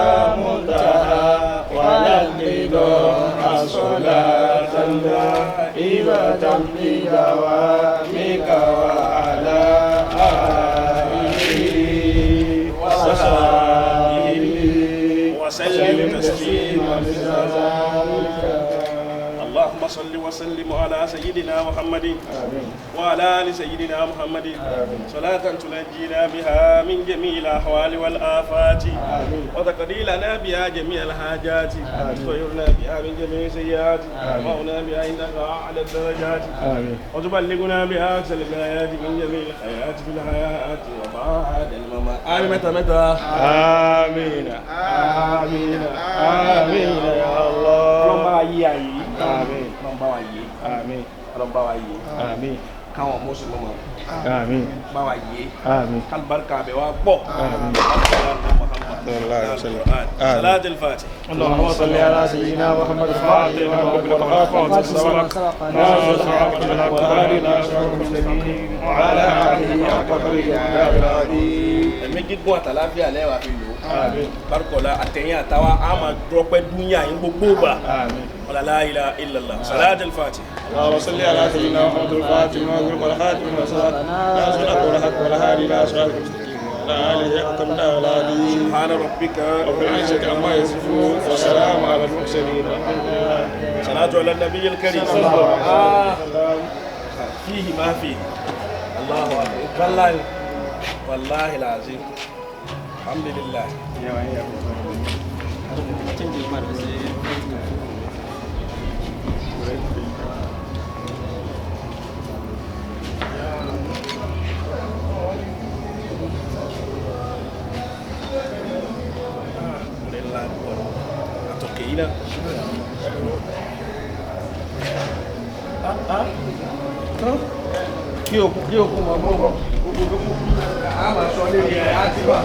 منتهى ولا انقضاء صلاة دائمة بدوامك وعلى آله وصحبه وسلم تسليما. اللهم صل وسلم على سيدنا محمد وعلى آل سيدنا محمد صلاة تنجينا بها من جميع الأحوال والآفات وتقضي لنا بها جميع الحاجات وتطهرنا بها من جميع السيئات وترفعنا بها عندك أعلى الدرجات وتبلغنا بها أقصى الغايات من جميع الخيرات في الحياة وبعد الممات. آمين. متى متى؟ آمين آمين آمين يا الله. Ọlọ́run bá wa yí ayé. Àmín. Ọlọ́run bá wa yé. Àmín. Ọlọ́run bá wa yé. Àmín. Káwọn mùsùlùmí mọ̀. Àmín. Bá wa yé. Àmín. Kálíbáríkà bẹ̀ wá pọ̀. Àmín. Salatul Fatih. اللهم صل على سيدنا محمد الفاتح لما أغلق والخاتم سبق ناصر الحق بالحق والهادي إلى صراط المستقيم وعلى آله حق قدره العظيم. Ẹ̀mí gígùn àtàláfíà lẹ́wàá fi lò ó. Àmín. Bárúkọ̀lá àtẹ̀yìn àtàwa á máa dọ́pẹ́ dúnyà yín gbogbo gbà. Àmín. Wala la ilaha illallah. Salatul Fatih. اللهم صل على سيدنا محمد الفاتح لما أغلق والخاتم لما سبق ناصر الحق بالحق والهادي إلى صراط المستقيم وعلى آله حق قدره العظيم. سبحان ربك رب العزة عما يصفون وسلام على المرسلين والحمد لله. صلاة على النبي الكريم. فيه ما فيه. الله أكبر. والله والله العظيم. الحمد لله. Àtọ̀kẹ́ yìí náà. Kí òkú kí òkú mọ̀ mọ́ bọ̀. A máa sọ lérí ẹ̀ á ti wà.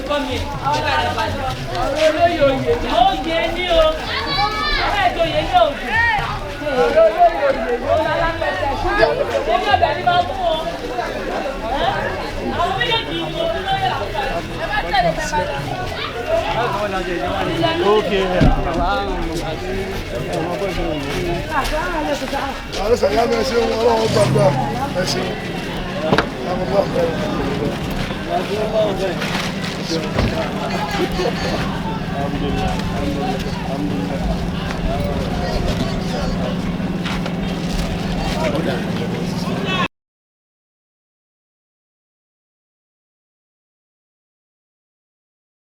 Olùkọ́ mi, ọ̀rọ̀ olóyè oyè ni ó yẹ ní o, ọ̀rọ̀ ẹ̀jọ̀ oyè ní òdù. Ọ̀rọ̀ olóyè oyè ni ó lálápẹ̀tẹ̀. Èmi ọ̀bẹ ni máa mú wọn. Àwọn méjèèjì ni mo lóyè làwọn. Ẹ má tẹ̀lé bàbá rẹ̀. Ààrẹ sàlámù ẹ ṣeun, ọlọ́run gbàgbà ẹ ṣeun. Àwọn ọmọ ọ̀fẹ́.